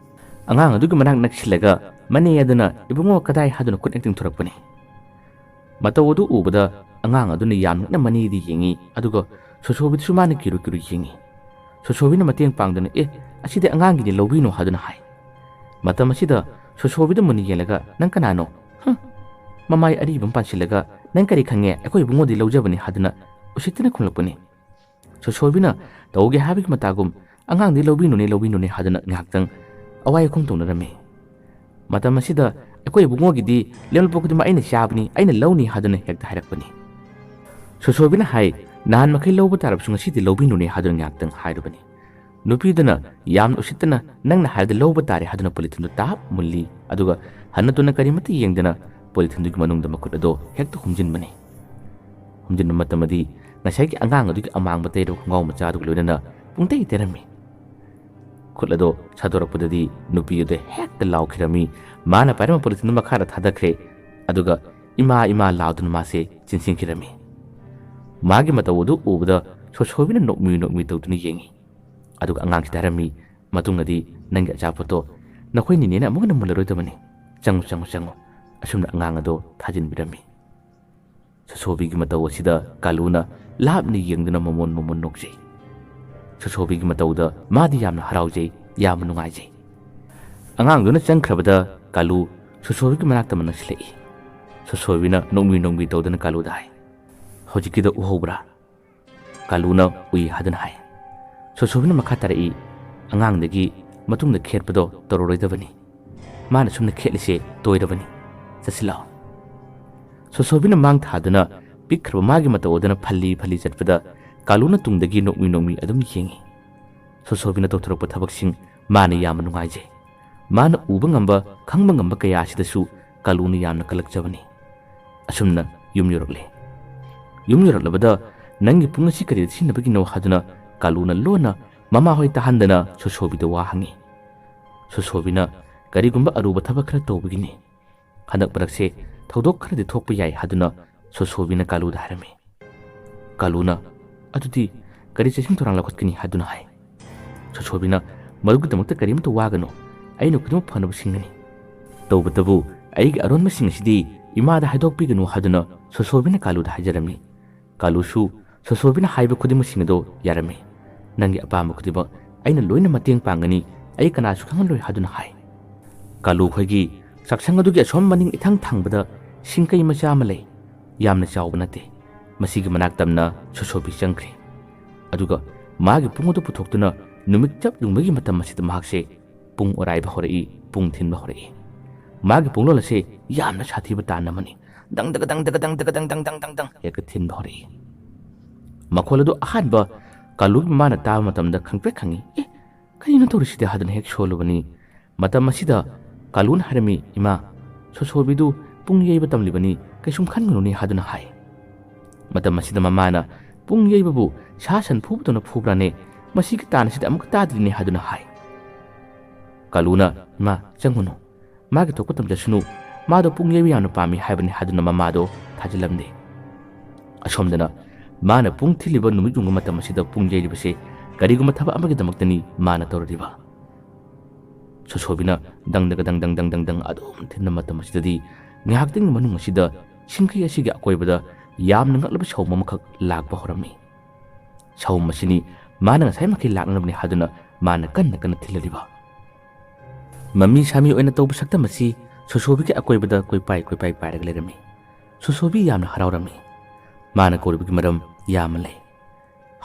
ꯑꯉꯥꯡ ꯑꯗꯨꯒꯤ ꯃꯅꯥꯛ ꯅꯛꯁꯤꯜꯂꯒ ꯃꯅꯦ ꯑꯗꯨꯅ "ꯏꯕꯨꯡꯉꯣ ꯀꯗꯥꯏ?" ꯍꯥꯏꯗꯨꯅ ꯈꯨꯠꯅ ꯇꯤꯡꯊꯣꯔꯛꯄꯅꯤ꯫ ꯃꯇꯧ ꯑꯗꯨ ꯎꯕꯗ ꯑꯉꯥꯡ ꯑꯗꯨꯅ ꯌꯥꯝ ꯅꯛꯅ ꯃꯅꯦꯗꯤ ꯌꯦꯡꯉꯤ, ꯑꯗꯨꯒ ꯁꯣꯁꯣꯕꯤꯗꯁꯨ ꯃꯥꯅ ꯀꯤꯔꯨ ꯀꯤꯔꯨ ꯌꯦꯡꯉꯤ꯫ ꯁꯣꯁꯣꯕꯤꯅ ꯃꯇꯦꯡ ꯄꯥꯡꯗꯨꯅ, "ꯑꯦ, ꯑꯁꯤꯗꯤ ꯑꯉꯥꯡꯒꯤꯅꯤ, ꯂꯧꯕꯤꯅꯨ" ꯍꯥꯏꯗꯨꯅ ꯍꯥꯏ꯫ ꯃꯇꯝ ꯑꯁꯤꯗ ꯁꯣꯁꯣꯕꯤꯗ ꯃꯨꯟꯅ ꯌꯦꯡꯂꯒ, "ꯅꯪ ꯀꯅꯥꯅꯣ? ꯍꯨꯝ, ꯃꯃꯥꯏ ꯑꯔꯤꯕ ꯑꯃ ꯄꯥꯟꯁꯤꯜꯂꯒ ꯅꯪ ꯀꯔꯤ ꯈꯪꯉꯦ? ꯑꯩꯈꯣꯏ ꯏꯕꯨꯡꯉꯣꯗꯤ ꯂꯧꯖꯕꯅꯤ" ꯍꯥꯏꯗꯨꯅ ꯎꯁꯤꯠꯇꯅ ꯈꯨꯝꯂꯛꯄꯅꯤ꯫ ꯁꯣꯁꯣꯕꯤꯅ ꯇꯧꯒꯦ ꯍꯥꯏꯕꯒꯤ ꯃꯇꯥꯒꯨꯝ, "ꯑꯉꯥꯡꯗꯤ ꯂꯧꯕꯤꯅꯨꯅꯦ, ꯂꯧꯕꯤꯅꯨꯅꯦ" ꯍꯥꯏꯗꯨꯅ ꯉꯥꯏꯍꯥꯛꯇꯪ ꯑꯋꯥꯏ ꯑꯈꯨꯝ ꯇꯧꯅꯔꯝꯃꯤ꯫ ꯃꯇꯝ ꯑꯁꯤꯗ "ꯑꯩꯈꯣꯏ ꯏꯕꯨꯡꯉꯣꯒꯤꯗꯤ ꯂꯦꯝꯂꯛꯄ ꯈꯨꯗꯤꯡꯃꯛ ꯑꯩꯅ ꯆꯥꯕꯅꯤ, ꯑꯩꯅ ꯂꯧꯅꯤ" ꯍꯥꯏꯗꯨꯅ ꯍꯦꯛꯇ ꯍꯥꯏꯔꯛꯄꯅꯤ꯫ ꯁꯣꯁꯣꯕꯤꯅ ꯍꯥꯏ, "ꯅꯍꯥꯟ ꯃꯈꯩ ꯂꯧꯕ ꯇꯥꯔꯕꯁꯨ ꯉꯁꯤꯗꯤ ꯂꯧꯕꯤꯅꯨꯅꯦ" ꯍꯥꯏꯗꯨꯅ ꯉꯥꯏꯍꯥꯛꯇꯪ ꯍꯥꯏꯔꯨꯕꯅꯤ꯫ ꯅꯨꯄꯤꯗꯨꯅ ꯌꯥꯝꯅ ꯎꯁꯤꯠꯇꯅ "ꯅꯪꯅ ꯍꯥꯏꯔꯗꯤ ꯂꯧꯕ ꯇꯥꯔꯦ" ꯍꯥꯏꯗꯨꯅ ꯄꯣꯂꯤꯊꯤꯟꯗꯨ ꯇꯥꯞ ꯃꯨꯜꯂꯤ, ꯑꯗꯨꯒ ꯍꯟꯅ ꯇꯨꯅ ꯀꯔꯤꯃꯠꯇ ꯌꯦꯡꯗꯅ ꯄꯣꯂꯤꯊꯤꯟꯗꯨꯒꯤ ꯃꯅꯨꯡꯗ ꯃꯈꯨꯠ ꯑꯗꯨ ꯍꯦꯛꯇ ꯍꯨꯝꯖꯤꯟꯕꯅꯤ꯫ ꯍꯨꯝꯖꯤꯟꯕ ꯃꯇꯝꯗꯤ ꯉꯁꯥꯏꯒꯤ ꯑꯉꯥꯡ ꯑꯗꯨꯒꯤ ꯑꯃꯥꯡꯕ ꯇꯩꯔꯕ ꯈꯣꯡꯒ꯭ꯔꯥꯎ ꯃꯆꯥ ꯑꯗꯨꯒ ꯂꯣꯏꯅꯅ ꯄꯨꯡꯇꯩ ꯇꯩꯔꯝꯃꯤ꯫ ꯈꯨꯠ ꯑꯗꯣ ꯁꯥꯗꯣꯔꯛꯄꯗꯗꯤ ꯅꯨꯄꯤ ꯑꯗꯨ ꯍꯦꯛꯇ ꯂꯥꯎꯈꯤꯔꯝꯃꯤ꯫ ꯃꯥꯅ ꯄꯥꯏꯔꯝꯕ ꯄꯣꯂꯤꯊꯤꯟꯗꯨ ꯃꯈꯥꯗ ꯊꯥꯗꯈ꯭ꯔꯦ꯫ ꯑꯗꯨꯒ "ꯏꯃꯥ, ꯏꯃꯥ" ꯂꯥꯎꯗꯨꯅ ꯃꯥꯁꯦ ꯆꯦꯟꯁꯤꯟꯈꯤꯔꯝꯃꯤ꯫ ꯃꯥꯒꯤ ꯃꯇꯧ ꯑꯗꯨ ꯎꯕꯗ ꯁꯣꯁꯣꯕꯤꯅ ꯅꯣꯛꯃꯤ ꯅꯣꯛꯃꯤ ꯇꯧꯗꯨꯅ ꯌꯦꯡꯉꯤ꯫ ꯑꯗꯨꯒ ꯑꯉꯥꯡꯁꯤꯗ ꯍꯥꯏꯔꯝꯃꯤ, "ꯃꯇꯨꯡꯗꯗꯤ ꯅꯪꯒꯤ ꯑꯆꯥꯄꯣꯠꯇꯣ ꯅꯈꯣꯏ ꯅꯤꯅꯦꯅ ꯑꯃꯨꯛ ꯍꯟꯅ ꯃꯨꯜꯂꯔꯣꯏꯗꯕꯅꯤ꯫ ꯆꯪꯉꯨ, ꯆꯪꯉꯨ, ꯆꯪꯉꯨ"꯫ ꯑꯁꯨꯝꯅ ꯑꯉꯥꯡ ꯑꯗꯣ ꯊꯥꯖꯤꯟꯕꯤꯔꯝꯃꯤ꯫ ꯁꯣꯁꯣꯕꯤꯒꯤ ꯃꯇꯧ ꯑꯁꯤꯗ ꯀꯥꯂꯨꯅ ꯂꯥꯞꯅ ꯌꯦꯡꯗꯨꯅ ꯃꯃꯣꯟ ꯃꯃꯣꯟ ꯅꯣꯛꯆꯩ꯫ ꯁꯣꯁꯣꯕꯤꯒꯤ ꯃꯇꯧꯗ ꯃꯥꯗꯤ ꯌꯥꯝꯅ ꯍꯔꯥꯎꯖꯩ, ꯌꯥꯝꯅ ꯅꯨꯡꯉꯥꯏꯖꯩ꯫ ꯑꯉꯥꯡꯗꯨꯅ ꯆꯪꯈ꯭ꯔꯕꯗ ꯀꯥꯂꯨ ꯁꯣꯁꯣꯕꯤꯒꯤ ꯃꯅꯥꯛꯇ ꯑꯃ ꯅꯛꯁꯤꯜꯂꯛꯏ꯫ ꯁꯣꯁꯣꯕꯤꯅ ꯅꯣꯛꯃꯤ ꯅꯣꯛꯃꯤ ꯇꯧꯗꯨꯅ ꯀꯥꯂꯨꯗ ꯍꯥꯏ, "ꯍꯧꯖꯤꯛꯀꯤꯗꯣ ꯎꯍꯧꯕ꯭ꯔꯥ?" ꯀꯥꯂꯨꯅ "ꯎꯏ" ꯍꯥꯏꯗꯨꯅ ꯍꯥꯏ꯫ ꯁꯣꯁꯣꯕꯤꯅ ꯃꯈꯥ ꯇꯥꯔꯛꯏ, "ꯑꯉꯥꯡꯗꯒꯤ ꯃꯇꯨꯡꯗ ꯈꯦꯠꯄꯗꯣ ꯇꯧꯔꯔꯣꯏꯗꯕꯅꯤ꯫ ꯃꯥꯅ ꯁꯨꯝꯅ ꯈꯦꯠꯂꯤꯁꯦ ꯇꯣꯏꯔꯕꯅꯤ꯫ ꯆꯠꯁꯤꯜꯂꯛꯑꯣ"꯫ ꯁꯣꯁꯣꯕꯤꯅ ꯃꯥꯡ ꯊꯥꯗꯨꯅ ꯄꯤꯛꯈ꯭ꯔꯕ ꯃꯥꯒꯤ ꯃꯇꯧ ꯑꯗꯨꯅ ꯐꯜꯂꯤ ꯐꯜꯂꯤ ꯆꯠꯄꯗ ꯀꯥꯂꯨꯅ ꯇꯨꯡꯗꯒꯤ ꯅꯣꯛꯃꯤ ꯅꯣꯛꯃꯤ ꯑꯗꯨꯝ ꯌꯦꯡꯉꯤ꯫ ꯁꯣꯁꯣꯕꯤꯅ ꯇꯧꯊꯣꯔꯛꯄ ꯊꯕꯛꯁꯤꯡ ꯃꯥꯅ ꯌꯥꯝꯅ ꯅꯨꯡꯉꯥꯏꯖꯩ꯫ ꯃꯥꯅ ꯎꯕ ꯉꯝꯕ, ꯈꯪꯕ ꯉꯝꯕ ꯀꯌꯥ ꯑꯁꯤꯗꯁꯨ ꯀꯥꯂꯨꯅ ꯌꯥꯝꯅ ꯀꯜꯂꯛꯆꯕꯅꯤ꯫ ꯑꯁꯨꯝꯅ ꯌꯨꯝ ꯌꯧꯔꯛꯂꯦ꯫ ꯌꯨꯝ ꯌꯧꯔꯛꯂꯕꯗ "ꯅꯪꯒꯤ ꯄꯨꯡ ꯑꯁꯤ ꯀꯔꯤꯗ ꯁꯤꯖꯤꯟꯅꯕꯒꯤꯅꯣ?" ꯍꯥꯏꯗꯨꯅ ꯀꯥꯂꯨꯅ ꯂꯣꯟꯅ ꯃꯃꯥ ꯍꯣꯏ ꯇꯥꯍꯟꯗꯅ ꯁꯣꯁꯣꯕꯤꯗ ꯋꯥ ꯍꯪꯉꯤ꯫ ꯁꯣꯁꯣꯕꯤꯅ "ꯀꯔꯤꯒꯨꯝꯕ ꯑꯔꯨꯕ ꯊꯕꯛ ꯈꯔ ꯇꯧꯕꯒꯤꯅꯤ꯫ ꯍꯟꯗꯛ ꯃꯔꯛꯁꯦ ꯊꯧꯗꯣꯛ ꯈꯔꯗꯤ ꯊꯣꯛꯄ ꯌꯥꯏ" ꯍꯥꯏꯗꯨꯅ ꯁꯣꯁꯣꯕꯤꯅ ꯀꯥꯂꯨꯗ ꯍꯥꯏꯔꯝꯃꯤ꯫ ꯀꯥꯂꯨꯅ "ꯑꯗꯨꯗꯤ ꯀꯔꯤ ꯆꯦꯛꯁꯤꯟ ꯊꯧꯔꯥꯡ ꯂꯧꯈꯠꯀꯅꯤ?" ꯍꯥꯏꯗꯨꯅ ꯍꯥꯏ꯫ ꯁꯣꯁꯣꯕꯤꯅ "ꯃꯗꯨꯒꯤꯗꯃꯛꯇ ꯀꯔꯤꯃꯠꯇ ꯋꯥꯒꯅꯨ, ꯑꯩꯅ ꯈꯨꯗꯤꯡꯃꯛ ꯐꯅꯕ ꯁꯤꯟꯒꯅꯤ꯫ ꯇꯧꯕꯇꯕꯨ ꯑꯩꯒꯤ ꯑꯔꯣꯟꯕꯁꯤꯡ ꯑꯁꯤꯗꯤ ꯏꯃꯥꯗ ꯍꯥꯏꯗꯣꯛꯄꯤꯒꯅꯨ" ꯍꯥꯏꯗꯨꯅ ꯁꯣꯁꯣꯕꯤꯅ ꯀꯥꯂꯨꯗ ꯍꯥꯏꯖꯔꯝꯃꯤ꯫ ꯀꯥꯂꯨꯁꯨ ꯁꯣꯁꯣꯕꯤꯅ ꯍꯥꯏꯕ ꯈꯨꯗꯤꯡꯃꯛꯁꯤꯡ ꯑꯗꯨ ꯌꯥꯔꯝꯃꯤ꯫ "ꯅꯪꯒꯤ ꯑꯄꯥꯝꯕ ꯈꯨꯗꯤꯡꯃꯛ ꯑꯩꯅ ꯂꯣꯏꯅ ꯃꯇꯦꯡ ꯄꯥꯡꯒꯅꯤ, ꯑꯩ ꯀꯅꯥꯁꯨ ꯈꯪꯍꯜꯂꯣꯏ" ꯍꯥꯏꯗꯨꯅ ꯍꯥꯏ꯫ ꯀꯥꯂꯨ ꯈꯣꯏꯒꯤ ꯆꯥꯛꯁꯪ ꯑꯗꯨꯒꯤ ꯑꯁꯣꯝ ꯃꯅꯤꯡ ꯏꯊꯪ ꯊꯪꯕꯗ ꯁꯤꯡꯀꯩ ꯃꯆꯥ ꯑꯃ ꯂꯩ꯫ ꯌꯥꯝꯅ ꯆꯥꯎꯕ ꯅꯠꯇꯦ꯫ ꯃꯁꯤꯒꯤ ꯃꯅꯥꯛ ꯇꯝꯅ ꯁꯣꯁꯣꯕꯤ ꯆꯪꯈ꯭ꯔꯦ꯫ ꯑꯗꯨꯒ ꯃꯥꯒꯤ ꯄꯨꯡ ꯑꯗꯨ ꯄꯨꯊꯣꯛꯇꯨꯅ ꯅꯨꯃꯤꯠ ꯆꯞ ꯌꯨꯡꯕꯒꯤ ꯃꯇꯝ ꯑꯁꯤꯗ ꯃꯍꯥꯛꯁꯦ ꯄꯨꯡ ꯑꯣꯔꯥꯏꯕ ꯍꯧꯔꯛꯏ, ꯄꯨꯡ ꯊꯤꯟꯕ ꯍꯧꯔꯛꯏ꯫ ꯃꯥꯒꯤ ꯄꯨꯡꯂꯣꯜ ꯑꯁꯦ ꯌꯥꯝꯅ ꯁꯥꯊꯤꯕ ꯇꯥꯟ ꯑꯃꯅꯤ꯫ ꯗꯪ ꯗꯒ ꯗꯪ ꯗꯒ ꯗꯪ ꯗꯒ ꯗꯪ ꯗꯪ ꯗꯪ ꯗꯪ ꯗꯪ ꯍꯦꯛꯇ ꯊꯤꯟꯕ ꯍꯧꯔꯛꯏ꯫ ꯃꯈꯣꯜ ꯑꯗꯨ ꯑꯍꯥꯟꯕ ꯀꯥꯂꯨꯒꯤ ꯃꯃꯥꯅ ꯇꯥꯕ ꯃꯇꯝꯗ ꯈꯪꯄ꯭ꯔꯦꯛ ꯈꯪꯉꯤ꯫ "ꯑꯦ, ꯀꯔꯤꯅꯣ ꯇꯧꯔꯤꯁꯤꯗꯤ?" ꯍꯥꯏꯗꯨꯅ ꯍꯦꯛ ꯁꯣꯜꯂꯨꯕꯅꯤ꯫ ꯃꯇꯝ ꯑꯁꯤꯗ ꯀꯥꯂꯨꯅ ꯍꯥꯏꯔꯝꯃꯤ, "ꯏꯃꯥ, ꯁꯣꯁꯣꯕꯤꯗꯨ ꯄꯨꯡ ꯌꯩꯕ ꯇꯝꯂꯤꯕꯅꯤ, ꯀꯩꯁꯨꯝ ꯈꯟꯒꯅꯨꯅꯦ" ꯍꯥꯏꯗꯨꯅ ꯍꯥꯏ꯫ ꯃꯇꯝ ꯑꯁꯤꯗ ꯃꯃꯥꯅ, "ꯄꯨꯡ ꯌꯩꯕꯕꯨ ꯁꯥ ꯁꯟ ꯐꯨꯕꯗꯧꯅ ꯐꯨꯕ꯭ꯔꯥꯅꯦ? ꯃꯁꯤꯒꯤ ꯇꯥꯟ ꯑꯁꯤꯗ ꯑꯃꯨꯛꯀ ꯇꯥꯗ꯭ꯔꯤꯅꯦ" ꯍꯥꯏꯗꯨꯅ ꯍꯥꯏ꯫ ꯀꯥꯂꯨꯅ, "ꯏꯃꯥ, ꯆꯪꯉꯨꯅꯨ꯫ ꯃꯥꯒꯤ ꯊꯣꯛꯄ ꯇꯝꯖꯁꯅꯨ꯫ ꯃꯥꯗꯣ ꯄꯨꯡ ꯌꯩꯕ ꯌꯥꯝꯅ ꯄꯥꯝꯃꯤ" ꯍꯥꯏꯕꯅꯤ ꯍꯥꯏꯗꯨꯅ ꯃꯃꯥꯗꯣ ꯊꯥꯖꯤꯜꯂꯝꯗꯦ꯫ ꯑꯁꯣꯝꯗꯅ ꯃꯥꯅ ꯄꯨꯡ ꯊꯤꯜꯂꯤꯕ ꯅꯨꯃꯤꯠ ꯌꯨꯡꯕ ꯃꯇꯝ ꯑꯁꯤꯗ ꯄꯨꯡ ꯌꯩꯔꯤꯕꯁꯦ ꯀꯔꯤꯒꯨꯝꯕ ꯊꯕꯛ ꯑꯃꯒꯤꯗꯃꯛꯇꯅꯤ ꯃꯥꯅ ꯇꯧꯔꯤꯕ꯫ ꯁꯣꯁꯣꯕꯤꯅ ꯗꯪꯗꯒ ꯗꯪ ꯗꯪ ꯗꯪ ꯗꯪ ꯑꯗꯨꯝ ꯊꯤꯟꯕ ꯃꯇꯝ ꯑꯁꯤꯗꯗꯤ ꯉꯥꯏꯍꯥꯛꯇꯪꯒꯤ ꯃꯅꯨꯡ ꯑꯁꯤꯗ ꯁꯤꯡꯈꯩ ꯑꯁꯤꯒꯤ ꯑꯀꯣꯏꯕꯗ ꯌꯥꯝꯅ ꯉꯛꯂꯕ ꯁꯑꯣꯝ ꯑꯃꯈꯛ ꯂꯥꯛꯄ ꯍꯧꯔꯝꯃꯤ꯫ ꯁꯑꯣꯝ ꯑꯁꯤꯅꯤ ꯃꯥꯅ ꯉꯁꯥꯏꯃꯛꯀꯤ ꯂꯥꯛꯅꯅꯕꯅꯤ ꯍꯥꯏꯗꯨꯅ ꯃꯥꯅ ꯀꯟꯅ ꯀꯟꯅ ꯊꯤꯜꯂꯤꯕ꯫ ꯃꯃꯤ ꯁꯥꯃꯤ ꯑꯣꯏꯅ ꯇꯧꯕ ꯁꯛꯇꯝ ꯑꯁꯤ ꯁꯣꯁꯣꯕꯤꯒꯤ ꯑꯀꯣꯏꯕꯗ ꯀꯣꯏꯄꯥꯏ ꯀꯣꯏꯄꯥꯏ ꯄꯥꯏꯔꯒ ꯂꯩꯔꯝꯃꯤ꯫ ꯁꯣꯁꯣꯕꯤ ꯌꯥꯝꯅ ꯍꯔꯥꯎꯔꯝꯃꯤ꯫ ꯃꯥꯅ ꯀꯧꯔꯤꯕꯒꯤ ꯃꯔꯝ ꯌꯥꯝꯅ ꯂꯩ꯫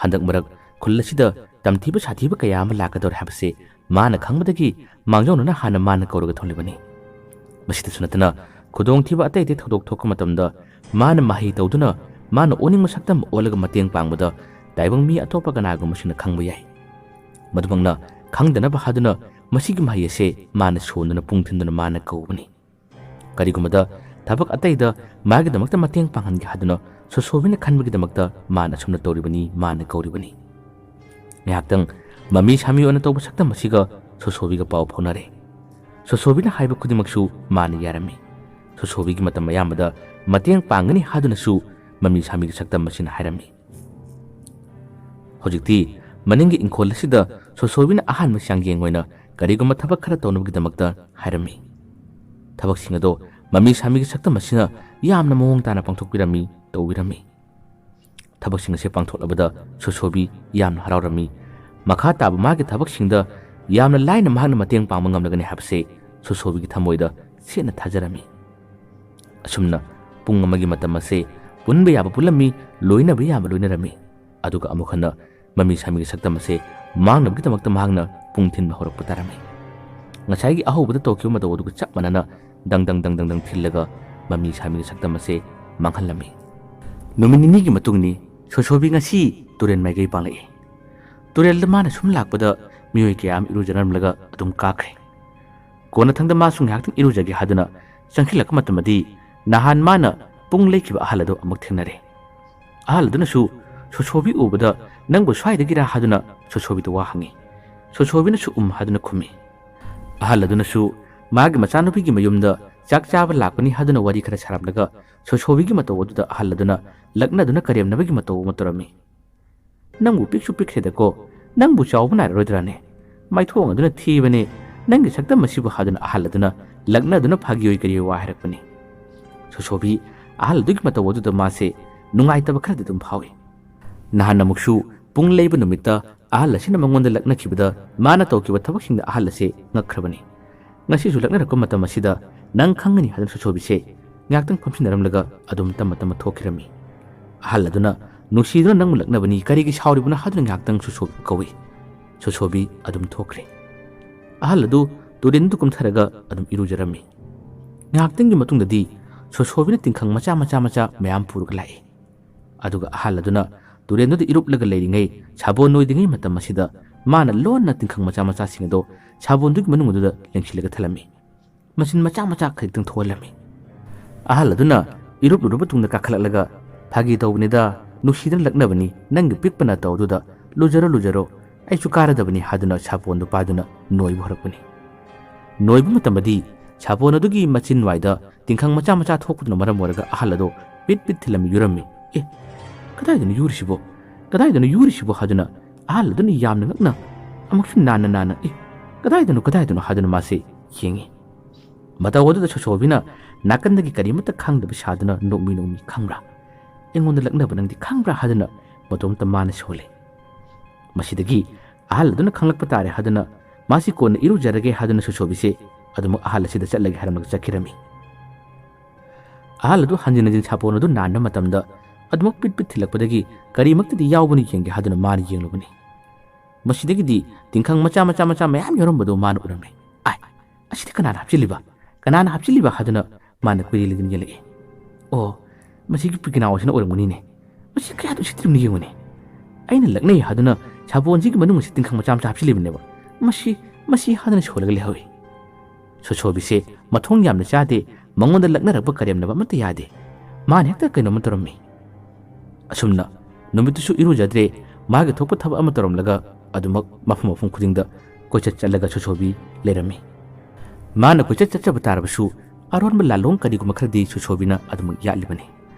ꯍꯟꯗꯛ ꯃꯔꯛ ꯈꯨꯜ ꯑꯁꯤꯗ ꯇꯝꯊꯤꯕ ꯁꯥꯊꯤꯕ ꯀꯌꯥ ꯑꯃ ꯂꯥꯛꯀꯗꯧꯔꯦ ꯍꯥꯏꯕꯁꯤ ꯃꯥꯅ ꯈꯪꯕꯗꯒꯤ ꯃꯥꯡꯖꯧꯅꯅ ꯍꯥꯟꯅ ꯃꯥꯅ ꯀꯧꯔꯒ ꯊꯣꯛꯂꯤꯕꯅꯤ꯫ ꯃꯁꯤꯗꯁꯨ ꯅꯠꯇꯅ ꯈꯨꯗꯣꯡꯊꯤꯕ ꯑꯇꯩ ꯑꯇꯩ ꯊꯧꯗꯣꯛ ꯊꯣꯛꯄ ꯃꯇꯝꯗ ꯃꯥꯅ ꯃꯍꯩ ꯇꯧꯗꯨꯅ ꯃꯥꯅ ꯑꯣꯅꯤꯡꯕ ꯁꯛꯇꯝ ꯑꯣꯜꯂꯒ ꯃꯇꯦꯡ ꯄꯥꯡꯕꯗ ꯇꯥꯏꯕꯪ ꯃꯤ ꯑꯇꯣꯞꯄ ꯀꯅꯥꯒꯨꯝꯕꯁꯤꯡꯅ ꯈꯪꯕ ꯌꯥꯏ꯫ ꯃꯗꯨꯃꯛꯅ ꯈꯪꯗꯅꯕ ꯍꯥꯏꯗꯨꯅ ꯃꯁꯤꯒꯤ ꯃꯍꯩ ꯑꯁꯦ ꯃꯥꯅ ꯁꯣꯟꯗꯨꯅ ꯄꯨꯡ ꯊꯤꯟꯗꯨꯅ ꯃꯥꯅ ꯀꯧꯕꯅꯤ꯫ ꯀꯔꯤꯒꯨꯝꯕꯗ ꯊꯕꯛ ꯑꯇꯩꯗ ꯃꯥꯒꯤꯗꯃꯛꯇ ꯃꯇꯦꯡ ꯄꯥꯡꯍꯟꯒꯦ ꯍꯥꯏꯗꯨꯅ ꯁꯣꯁꯣꯕꯤꯅ ꯈꯟꯕꯒꯤꯗꯃꯛꯇ ꯃꯥꯅ ꯑꯁꯨꯝꯅ ꯇꯧꯔꯤꯕꯅꯤ, ꯃꯥꯅ ꯀꯧꯔꯤꯕꯅꯤ꯫ ꯉꯥꯏꯍꯥꯛꯇꯪ ꯃꯃꯤ ꯁꯥꯃꯤ ꯑꯣꯏꯅ ꯇꯧꯕ ꯁꯛꯇꯝ ꯑꯁꯤꯒ ꯁꯣꯁꯣꯕꯤꯒ ꯄꯥꯎ ꯐꯥꯎꯅꯔꯦ꯫ ꯁꯣꯁꯣꯕꯤꯅ ꯍꯥꯏꯕ ꯈꯨꯗꯤꯡꯃꯛꯁꯨ ꯃꯥꯅ ꯌꯥꯔꯝꯃꯤ꯫ ꯁꯣꯁꯣꯕꯤꯒꯤ ꯃꯇꯝ ꯑꯌꯥꯝꯕꯗ ꯃꯇꯦꯡ ꯄꯥꯡꯒꯅꯤ ꯍꯥꯏꯗꯨꯅꯁꯨ ꯃꯃꯤ ꯁꯥꯃꯤꯒꯤ ꯁꯛꯇꯝ ꯑꯁꯤꯅ ꯍꯥꯏꯔꯝꯃꯤ꯫ ꯍꯧꯖꯤꯛꯇꯤ ꯃꯅꯤꯡꯒꯤ ꯏꯪꯈꯣꯜ ꯑꯁꯤꯗ ꯁꯣꯁꯣꯕꯤꯅ ꯑꯍꯥꯟꯕ ꯆꯥꯡꯌꯦꯡ ꯑꯣꯏꯅ ꯀꯔꯤꯒꯨꯝꯕ ꯊꯕꯛ ꯈꯔ ꯇꯧꯅꯕꯒꯤꯗꯃꯛꯇ ꯍꯥꯏꯔꯝꯃꯤ꯫ ꯊꯕꯛꯁꯤꯡ ꯑꯗꯣ ꯃꯃꯤ ꯁꯥꯃꯤꯒꯤ ꯁꯛꯇꯝ ꯑꯁꯤꯅ ꯌꯥꯝꯅ ꯃꯑꯣꯡ ꯇꯥꯅ ꯄꯥꯡꯊꯣꯛꯄꯤꯔꯝꯃꯤ, ꯇꯧꯕꯤꯔꯝꯃꯤ꯫ ꯊꯕꯛꯁꯤꯡ ꯑꯁꯤ ꯄꯥꯡꯊꯣꯛꯂꯕꯗ ꯁꯣꯁꯣꯕꯤ ꯌꯥꯝꯅ ꯍꯔꯥꯎꯔꯝꯃꯤ꯫ ꯃꯈꯥ ꯇꯥꯕ ꯃꯥꯒꯤ ꯊꯕꯛꯁꯤꯡꯗ ꯌꯥꯝꯅ ꯂꯥꯏꯅ ꯃꯍꯥꯛꯅ ꯃꯇꯦꯡ ꯄꯥꯡꯕ ꯉꯝꯂꯒꯅꯤ ꯍꯥꯏꯕꯁꯦ ꯁꯣꯁꯣꯕꯤꯒꯤ ꯊꯃꯣꯏꯗ ꯁꯦꯠꯅ ꯊꯥꯖꯔꯝꯃꯤ꯫ ꯑꯁꯨꯝꯅ ꯄꯨꯡ ꯑꯃꯒꯤ ꯃꯇꯝ ꯑꯁꯦ ꯄꯨꯟꯕ ꯌꯥꯕ ꯄꯨꯜꯂꯝꯃꯤ, ꯂꯣꯏꯅꯕ ꯌꯥꯕ ꯂꯣꯏꯅꯔꯝꯃꯤ꯫ ꯑꯗꯨꯒ ꯑꯃꯨꯛ ꯍꯟꯅ ꯃꯃꯤ ꯁꯥꯃꯤꯒꯤ ꯁꯛꯇꯝ ꯑꯁꯦ ꯃꯥꯡꯅꯕꯒꯤꯗꯃꯛꯇ ꯃꯍꯥꯛꯅ ꯄꯨꯡ ꯊꯤꯟꯕ ꯍꯧꯔꯛꯄ ꯇꯥꯔꯝꯃꯤ꯫ ꯉꯁꯥꯏꯒꯤ ꯑꯍꯧꯕꯗ ꯇꯧꯈꯤꯕ ꯃꯇꯧ ꯑꯗꯨꯒ ꯆꯞ ꯃꯥꯟꯅꯅ ꯗꯪ ꯗꯪ ꯗꯪ ꯗꯪ ꯗꯪ ꯊꯤꯜꯂꯒ ꯃꯃꯤ ꯁꯥꯃꯤꯒꯤ ꯁꯛꯇꯝ ꯑꯁꯦ ꯃꯥꯡꯍꯜꯂꯝꯃꯤ꯫ ꯅꯨꯃꯤꯠ ꯅꯤꯅꯤꯒꯤ ꯃꯇꯨꯡꯅꯤ ꯁꯣꯁꯣꯕꯤ ꯉꯁꯤ ꯇꯨꯔꯦꯜ ꯃꯥꯏꯀꯩ ꯄꯥꯡꯂꯛꯏ꯫ ꯇꯨꯔꯦꯜꯗ ꯃꯥꯅ ꯁꯨꯝ ꯂꯥꯛꯄꯗ ꯃꯤꯑꯣꯏ ꯀꯌꯥ ꯑꯃ ꯏꯔꯨꯖꯅꯔꯝꯂꯒ ꯑꯗꯨꯝ ꯀꯥꯈ꯭ꯔꯦ꯫ ꯀꯣꯟꯅꯊꯪꯗ ꯃꯥꯁꯨ ꯉꯥꯏꯍꯥꯛꯇꯪ ꯏꯔꯨꯖꯒꯦ ꯍꯥꯏꯗꯨꯅ ꯆꯪꯁꯤꯜꯂꯛꯄ ꯃꯇꯝꯗꯗꯤ ꯅꯍꯥꯟ ꯃꯥꯅ ꯄꯨꯡ ꯂꯩꯈꯤꯕ ꯑꯍꯜ ꯑꯗꯨ ꯑꯃꯨꯛ ꯊꯦꯡꯅꯔꯦ꯫ ꯑꯍꯜ ꯑꯗꯨꯅꯁꯨ ꯁꯣꯁꯣꯕꯤ ꯎꯕꯗ "ꯅꯪꯕꯨ ꯁ꯭ꯋꯥꯏꯗꯒꯤꯔꯥ?" ꯍꯥꯏꯗꯨꯅ ꯁꯣꯁꯣꯕꯤꯗ ꯋꯥ ꯍꯪꯉꯤ꯫ ꯁꯣꯁꯣꯕꯤꯅꯁꯨ "ꯎꯝ" ꯍꯥꯏꯗꯨꯅ ꯈꯨꯝꯃꯤ꯫ ꯑꯍꯜ ꯑꯗꯨꯅꯁꯨ ꯃꯥꯒꯤ ꯃꯆꯥꯅꯨꯄꯤꯒꯤ ꯃꯌꯨꯝꯗ ꯆꯥꯛ ꯆꯥꯕ ꯂꯥꯛꯄꯅꯤ ꯍꯥꯏꯗꯨꯅ ꯋꯥꯔꯤ ꯈꯔ ꯁꯥꯔꯝꯂꯒ ꯁꯣꯁꯣꯕꯤꯒꯤ ꯃꯇꯧ ꯑꯗꯨꯗ ꯑꯍꯜ ꯑꯗꯨꯅ ꯂꯛꯅꯗꯨꯅ ꯀꯔꯦꯝꯅꯕꯒꯤ ꯃꯇꯧ ꯑꯃ ꯇꯧꯔꯝꯃꯤ꯫ "ꯅꯪꯕꯨ ꯄꯤꯛꯁꯨ ꯄꯤꯛꯈ꯭ꯔꯦꯗꯀꯣ, ꯅꯪꯕꯨ ꯆꯥꯎꯕ ꯅꯥꯏꯔꯔꯣꯏꯗ꯭ꯔꯥꯅꯦ? ꯃꯥꯏꯊꯣꯡ ꯑꯗꯨꯅ ꯊꯤꯕꯅꯦ, ꯅꯪꯒꯤ ꯁꯛꯇꯝ ꯑꯁꯤꯕꯨ" ꯍꯥꯏꯗꯨꯅ ꯑꯍꯜ ꯑꯗꯨꯅ ꯂꯛꯅꯗꯨꯅ ꯐꯥꯒꯤ ꯑꯣꯏ ꯀꯔꯤ ꯑꯣꯏ ꯋꯥ ꯍꯥꯏꯔꯛꯄꯅꯤ꯫ ꯁꯣꯁꯣꯕꯤ ꯑꯍꯜ ꯑꯗꯨꯒꯤ ꯃꯇꯧ ꯑꯗꯨꯗ ꯃꯥꯁꯦ ꯅꯨꯡꯉꯥꯏꯇꯕ ꯈꯔꯗꯤ ꯑꯗꯨꯝ ꯐꯥꯎꯏ꯫ ꯅꯍꯥꯟ ꯑꯃꯨꯛꯁꯨ ꯄꯨꯡ ꯂꯩꯕ ꯅꯨꯃꯤꯠꯇ ꯑꯍꯜ ꯑꯁꯤꯅ ꯃꯉꯣꯟꯗ ꯂꯛꯅꯈꯤꯕꯗ ꯃꯥꯅ ꯇꯧꯈꯤꯕ ꯊꯕꯛꯁꯤꯡꯗ ꯑꯍꯜ ꯑꯁꯦ ꯉꯛꯈ꯭ꯔꯕꯅꯤ꯫ ꯉꯁꯤꯁꯨ ꯂꯛꯅꯔꯛꯄ ꯃꯇꯝ ꯑꯁꯤꯗ "ꯅꯪ ꯈꯪꯒꯅꯤ" ꯍꯥꯏꯗꯨꯅ ꯁꯣꯁꯣꯕꯤꯁꯦ ꯉꯥꯏꯍꯥꯛꯇꯪ ꯐꯝꯁꯤꯟꯅꯔꯝꯂꯒ ꯑꯗꯨꯝ ꯇꯞꯅ ꯇꯞꯅ ꯊꯣꯛꯈꯤꯔꯝꯃꯤ꯫ ꯑꯍꯜ ꯑꯗꯨꯅ "ꯅꯨꯡꯁꯤꯗꯨꯅ ꯅꯪꯕꯨ ꯂꯛꯅꯕꯅꯤ, ꯀꯔꯤꯒꯤ ꯁꯥꯎꯔꯤꯕꯅꯣ?" ꯍꯥꯏꯗꯨꯅ ꯉꯥꯏꯍꯥꯛꯇꯪ ꯁꯣꯁꯣꯕꯤ ꯀꯧꯏ꯫ ꯁꯣꯁꯣꯕꯤ ꯑꯗꯨꯝ ꯊꯣꯛꯈ꯭ꯔꯦ꯫ ꯑꯍꯜ ꯑꯗꯨ ꯇꯨꯔꯦꯟꯗꯨ ꯀꯨꯝꯊꯔꯒ ꯑꯗꯨꯝ ꯏꯔꯨꯖꯔꯝꯃꯤ꯫ ꯉꯥꯏꯍꯥꯛꯇꯪꯒꯤ ꯃꯇꯨꯡꯗꯗꯤ ꯁꯣꯁꯣꯕꯤꯅ ꯇꯤꯡꯈꯪ ꯃꯆꯥ ꯃꯆꯥ ꯃꯆꯥ ꯃꯌꯥꯝ ꯄꯨꯔꯒ ꯂꯥꯛꯏ꯫ ꯑꯗꯨꯒ ꯑꯍꯜ ꯑꯗꯨꯅ ꯇꯨꯔꯦꯟꯗꯨꯗ ꯏꯔꯨꯞꯂꯒ ꯂꯩꯔꯤꯉꯩ, ꯁꯥꯕꯣꯟ ꯅꯣꯏꯗ꯭ꯔꯤꯉꯩ ꯃꯇꯝ ꯑꯁꯤꯗ ꯃꯥꯅ ꯂꯣꯟꯅ ꯇꯤꯡꯈꯪ ꯃꯆꯥ ꯃꯆꯥꯁꯤꯡ ꯑꯗꯣ ꯁꯥꯕꯣꯟꯗꯨꯒꯤ ꯃꯅꯨꯡ ꯑꯗꯨꯗ ꯂꯦꯡꯁꯤꯜꯂꯒ ꯊꯜꯂꯝꯃꯤ꯫ ꯃꯆꯤꯟ ꯃꯆꯥ ꯃꯆꯥ ꯈꯖꯤꯛꯇꯪ ꯊꯣꯛꯍꯜꯂꯝꯃꯤ꯫ ꯑꯍꯜ ꯑꯗꯨꯅ ꯏꯔꯨꯞꯂꯨꯔꯕ ꯇꯨꯡꯗ ꯀꯥꯈꯠꯂꯛꯂꯒ, "ꯐꯥꯒꯤ ꯇꯧꯕꯅꯤꯗ, ꯅꯨꯡꯁꯤꯗꯅ ꯂꯛꯅꯕꯅꯤ, ꯅꯪꯒꯤ ꯄꯤꯛꯄꯅ ꯇꯧꯗꯨꯗ, ꯂꯨꯖꯔꯣ, ꯂꯨꯖꯔꯣ, ꯑꯩꯁꯨ ꯀꯥꯔꯗꯕꯅꯤ" ꯍꯥꯏꯗꯨꯅ ꯁꯥꯄꯣꯟꯗꯨ ꯄꯥꯏꯗꯨꯅ ꯅꯣꯏꯕ ꯍꯧꯔꯛꯄꯅꯤ꯫ ꯅꯣꯏꯕ ꯃꯇꯝꯗꯗꯤ ꯁꯥꯄꯣꯟ ꯑꯗꯨꯒꯤ ꯃꯆꯤꯟ ꯋꯥꯏꯗ ꯇꯤꯡꯈꯪ ꯃꯆꯥ ꯃꯆꯥ ꯊꯣꯛꯄꯗꯨꯅ ꯃꯔꯝ ꯑꯣꯏꯔꯒ ꯑꯍꯜ ꯑꯗꯣ ꯄꯤꯠ ꯄꯤꯠ ꯊꯤꯜꯂꯝꯃꯤ, ꯌꯨꯔꯝꯃꯤ꯫ "ꯑꯦ, ꯀꯗꯥꯏꯗꯅꯣ ꯌꯨꯔꯤꯁꯤꯕꯣ? ꯀꯗꯥꯏꯗꯅꯣ ꯌꯨꯔꯤꯁꯤꯕꯣ?" ꯍꯥꯏꯗꯨꯅ ꯑꯍꯜ ꯑꯗꯨꯅ ꯌꯥꯝꯅ ꯉꯛꯅ ꯑꯃꯨꯛꯁꯨ ꯅꯥꯟꯅ ꯅꯥꯟꯅ, "ꯑꯦ, ꯀꯗꯥꯏꯗꯅꯣ, ꯀꯗꯥꯏꯗꯅꯣ?" ꯍꯥꯏꯗꯨꯅ ꯃꯥꯁꯦ ꯌꯦꯡꯉꯤ꯫ ꯃꯇꯧ ꯑꯗꯨꯗ ꯁꯣꯁꯣꯕꯤꯅ ꯅꯥꯀꯟꯗꯒꯤ ꯀꯔꯤꯃꯠꯇ ꯈꯪꯗꯕ ꯁꯥꯗꯨꯅ ꯅꯣꯛꯃꯤ ꯅꯣꯛꯃꯤ, "ꯈꯪꯕ꯭ꯔꯥ? ꯑꯩꯉꯣꯟꯗ ꯂꯛꯅꯕ ꯅꯪꯗꯤ ꯈꯪꯕ꯭ꯔꯥ?" ꯍꯥꯏꯗꯨꯅ ꯃꯇꯣꯝꯇ ꯃꯥꯅ ꯁꯣꯜꯂꯤ꯫ ꯃꯁꯤꯗꯒꯤ ꯑꯍꯜ ꯑꯗꯨꯅ ꯈꯪꯂꯛꯄ ꯇꯥꯔꯦ ꯍꯥꯏꯗꯨꯅ ꯃꯥꯁꯤ ꯀꯣꯟꯅ ꯏꯔꯨꯖꯔꯒꯦ ꯍꯥꯏꯗꯨꯅ ꯁꯣꯁꯣꯕꯤꯁꯦ ꯑꯗꯨꯃꯛ ꯑꯍꯜ ꯑꯁꯤꯗ ꯆꯠꯂꯒꯦ ꯍꯥꯏꯔꯝꯂꯒ ꯆꯠꯈꯤꯔꯝꯃꯤ꯫ ꯑꯍꯜ ꯑꯗꯨ ꯍꯟꯖꯤꯟ ꯍꯟꯖꯤꯟ ꯁꯥꯄꯣꯟ ꯑꯗꯨ ꯅꯥꯟꯕ ꯃꯇꯝꯗ ꯑꯗꯨꯃꯛ ꯄꯤꯠ ꯄꯤꯠ ꯊꯤꯜꯂꯛꯄꯗꯒꯤ ꯀꯔꯤꯃꯛꯇꯗꯤ ꯌꯥꯎꯕꯅ ꯌꯦꯡꯒꯦ ꯍꯥꯏꯗꯨꯅ ꯃꯥꯅ ꯌꯦꯡꯂꯨꯕꯅꯤ꯫ ꯃꯁꯤꯗꯒꯤꯗꯤ ꯇꯤꯡꯈꯪ ꯃꯆꯥ ꯃꯆꯥ ꯃꯆꯥ ꯃꯌꯥꯝ ꯌꯥꯎꯔꯝꯕꯗꯨ ꯃꯥꯅ ꯎꯔꯝꯃꯤ꯫ "ꯑꯥꯏ, ꯑꯁꯤꯗꯤ ꯀꯅꯥꯅ ꯍꯥꯞꯆꯤꯜꯂꯤꯕ? ꯀꯅꯥꯅ ꯍꯥꯞꯆꯤꯜꯂꯤꯕ?" ꯍꯥꯏꯗꯨꯅ ꯃꯥꯅ ꯀꯨꯏꯔꯦꯜꯗꯅ ꯌꯦꯜꯂꯛꯏ꯫ "ꯑꯣ, ꯃꯁꯤꯒꯤ ꯄꯤꯀꯤꯅꯥꯎ ꯑꯁꯤꯅ ꯑꯣꯏꯔꯝꯒꯅꯤꯅꯦ꯫ ꯃꯁꯤ ꯀꯌꯥꯗ ꯎꯁꯤꯠꯇ꯭ꯔꯤꯕꯅꯣ ꯌꯦꯡꯉꯨꯅꯦ꯫ ꯑꯩꯅ ꯂꯛꯅꯩ ꯍꯥꯏꯗꯨꯅ ꯁꯥꯄꯣꯟꯁꯤꯒꯤ ꯃꯅꯨꯡ ꯑꯁꯤ ꯇꯤꯡꯈꯪ ꯃꯆꯥ ꯃꯆꯥ ꯍꯥꯞꯆꯤꯜꯂꯤꯕꯅꯦꯕ꯫ ꯃꯁꯤ, ꯃꯁꯤ" ꯍꯥꯏꯗꯨꯅ ꯁꯣꯜꯂꯒ ꯂꯩꯍꯧꯏ꯫ ꯁꯣꯁꯣꯕꯤꯁꯦ ꯃꯊꯣꯡ ꯌꯥꯝꯅ ꯆꯥꯗꯦ, ꯃꯉꯣꯟꯗ ꯂꯛꯅꯔꯛꯄ ꯀꯔꯦꯝꯅꯕ ꯑꯃꯠꯇ ꯌꯥꯗꯦ꯫ ꯃꯥꯅ ꯍꯦꯛꯇ ꯀꯩꯅꯣꯝꯃ ꯇꯧꯔꯝꯃꯤ꯫ ꯑꯁꯨꯝꯅ ꯅꯨꯃꯤꯠꯇꯨꯁꯨ ꯏꯔꯨꯖꯗ꯭ꯔꯦ, ꯃꯥꯒꯤ ꯊꯣꯛꯄ ꯊꯕꯛ ꯑꯃ ꯇꯧꯔꯝꯂꯒ ꯑꯗꯨꯃꯛ ꯃꯐꯝ ꯃꯐꯝ ꯈꯨꯗꯤꯡꯗ ꯀꯣꯏꯆꯠ ꯆꯠꯂꯒ ꯁꯣꯁꯣꯕꯤ ꯂꯩꯔꯝꯃꯤ꯫ ꯃꯥꯅ ꯀꯣꯏꯆꯠ ꯆꯠꯆꯕ ꯇꯥꯔꯕꯁꯨ, ꯑꯔꯣꯟꯕ ꯂꯥꯜꯂꯣꯡ ꯀꯔꯤꯒꯨꯝꯕ ꯈꯔꯗꯤ ꯁꯣꯁꯣꯕꯤꯅ ꯑꯗꯨꯃꯛ ꯌꯥꯠꯂꯤꯕꯅꯤ꯫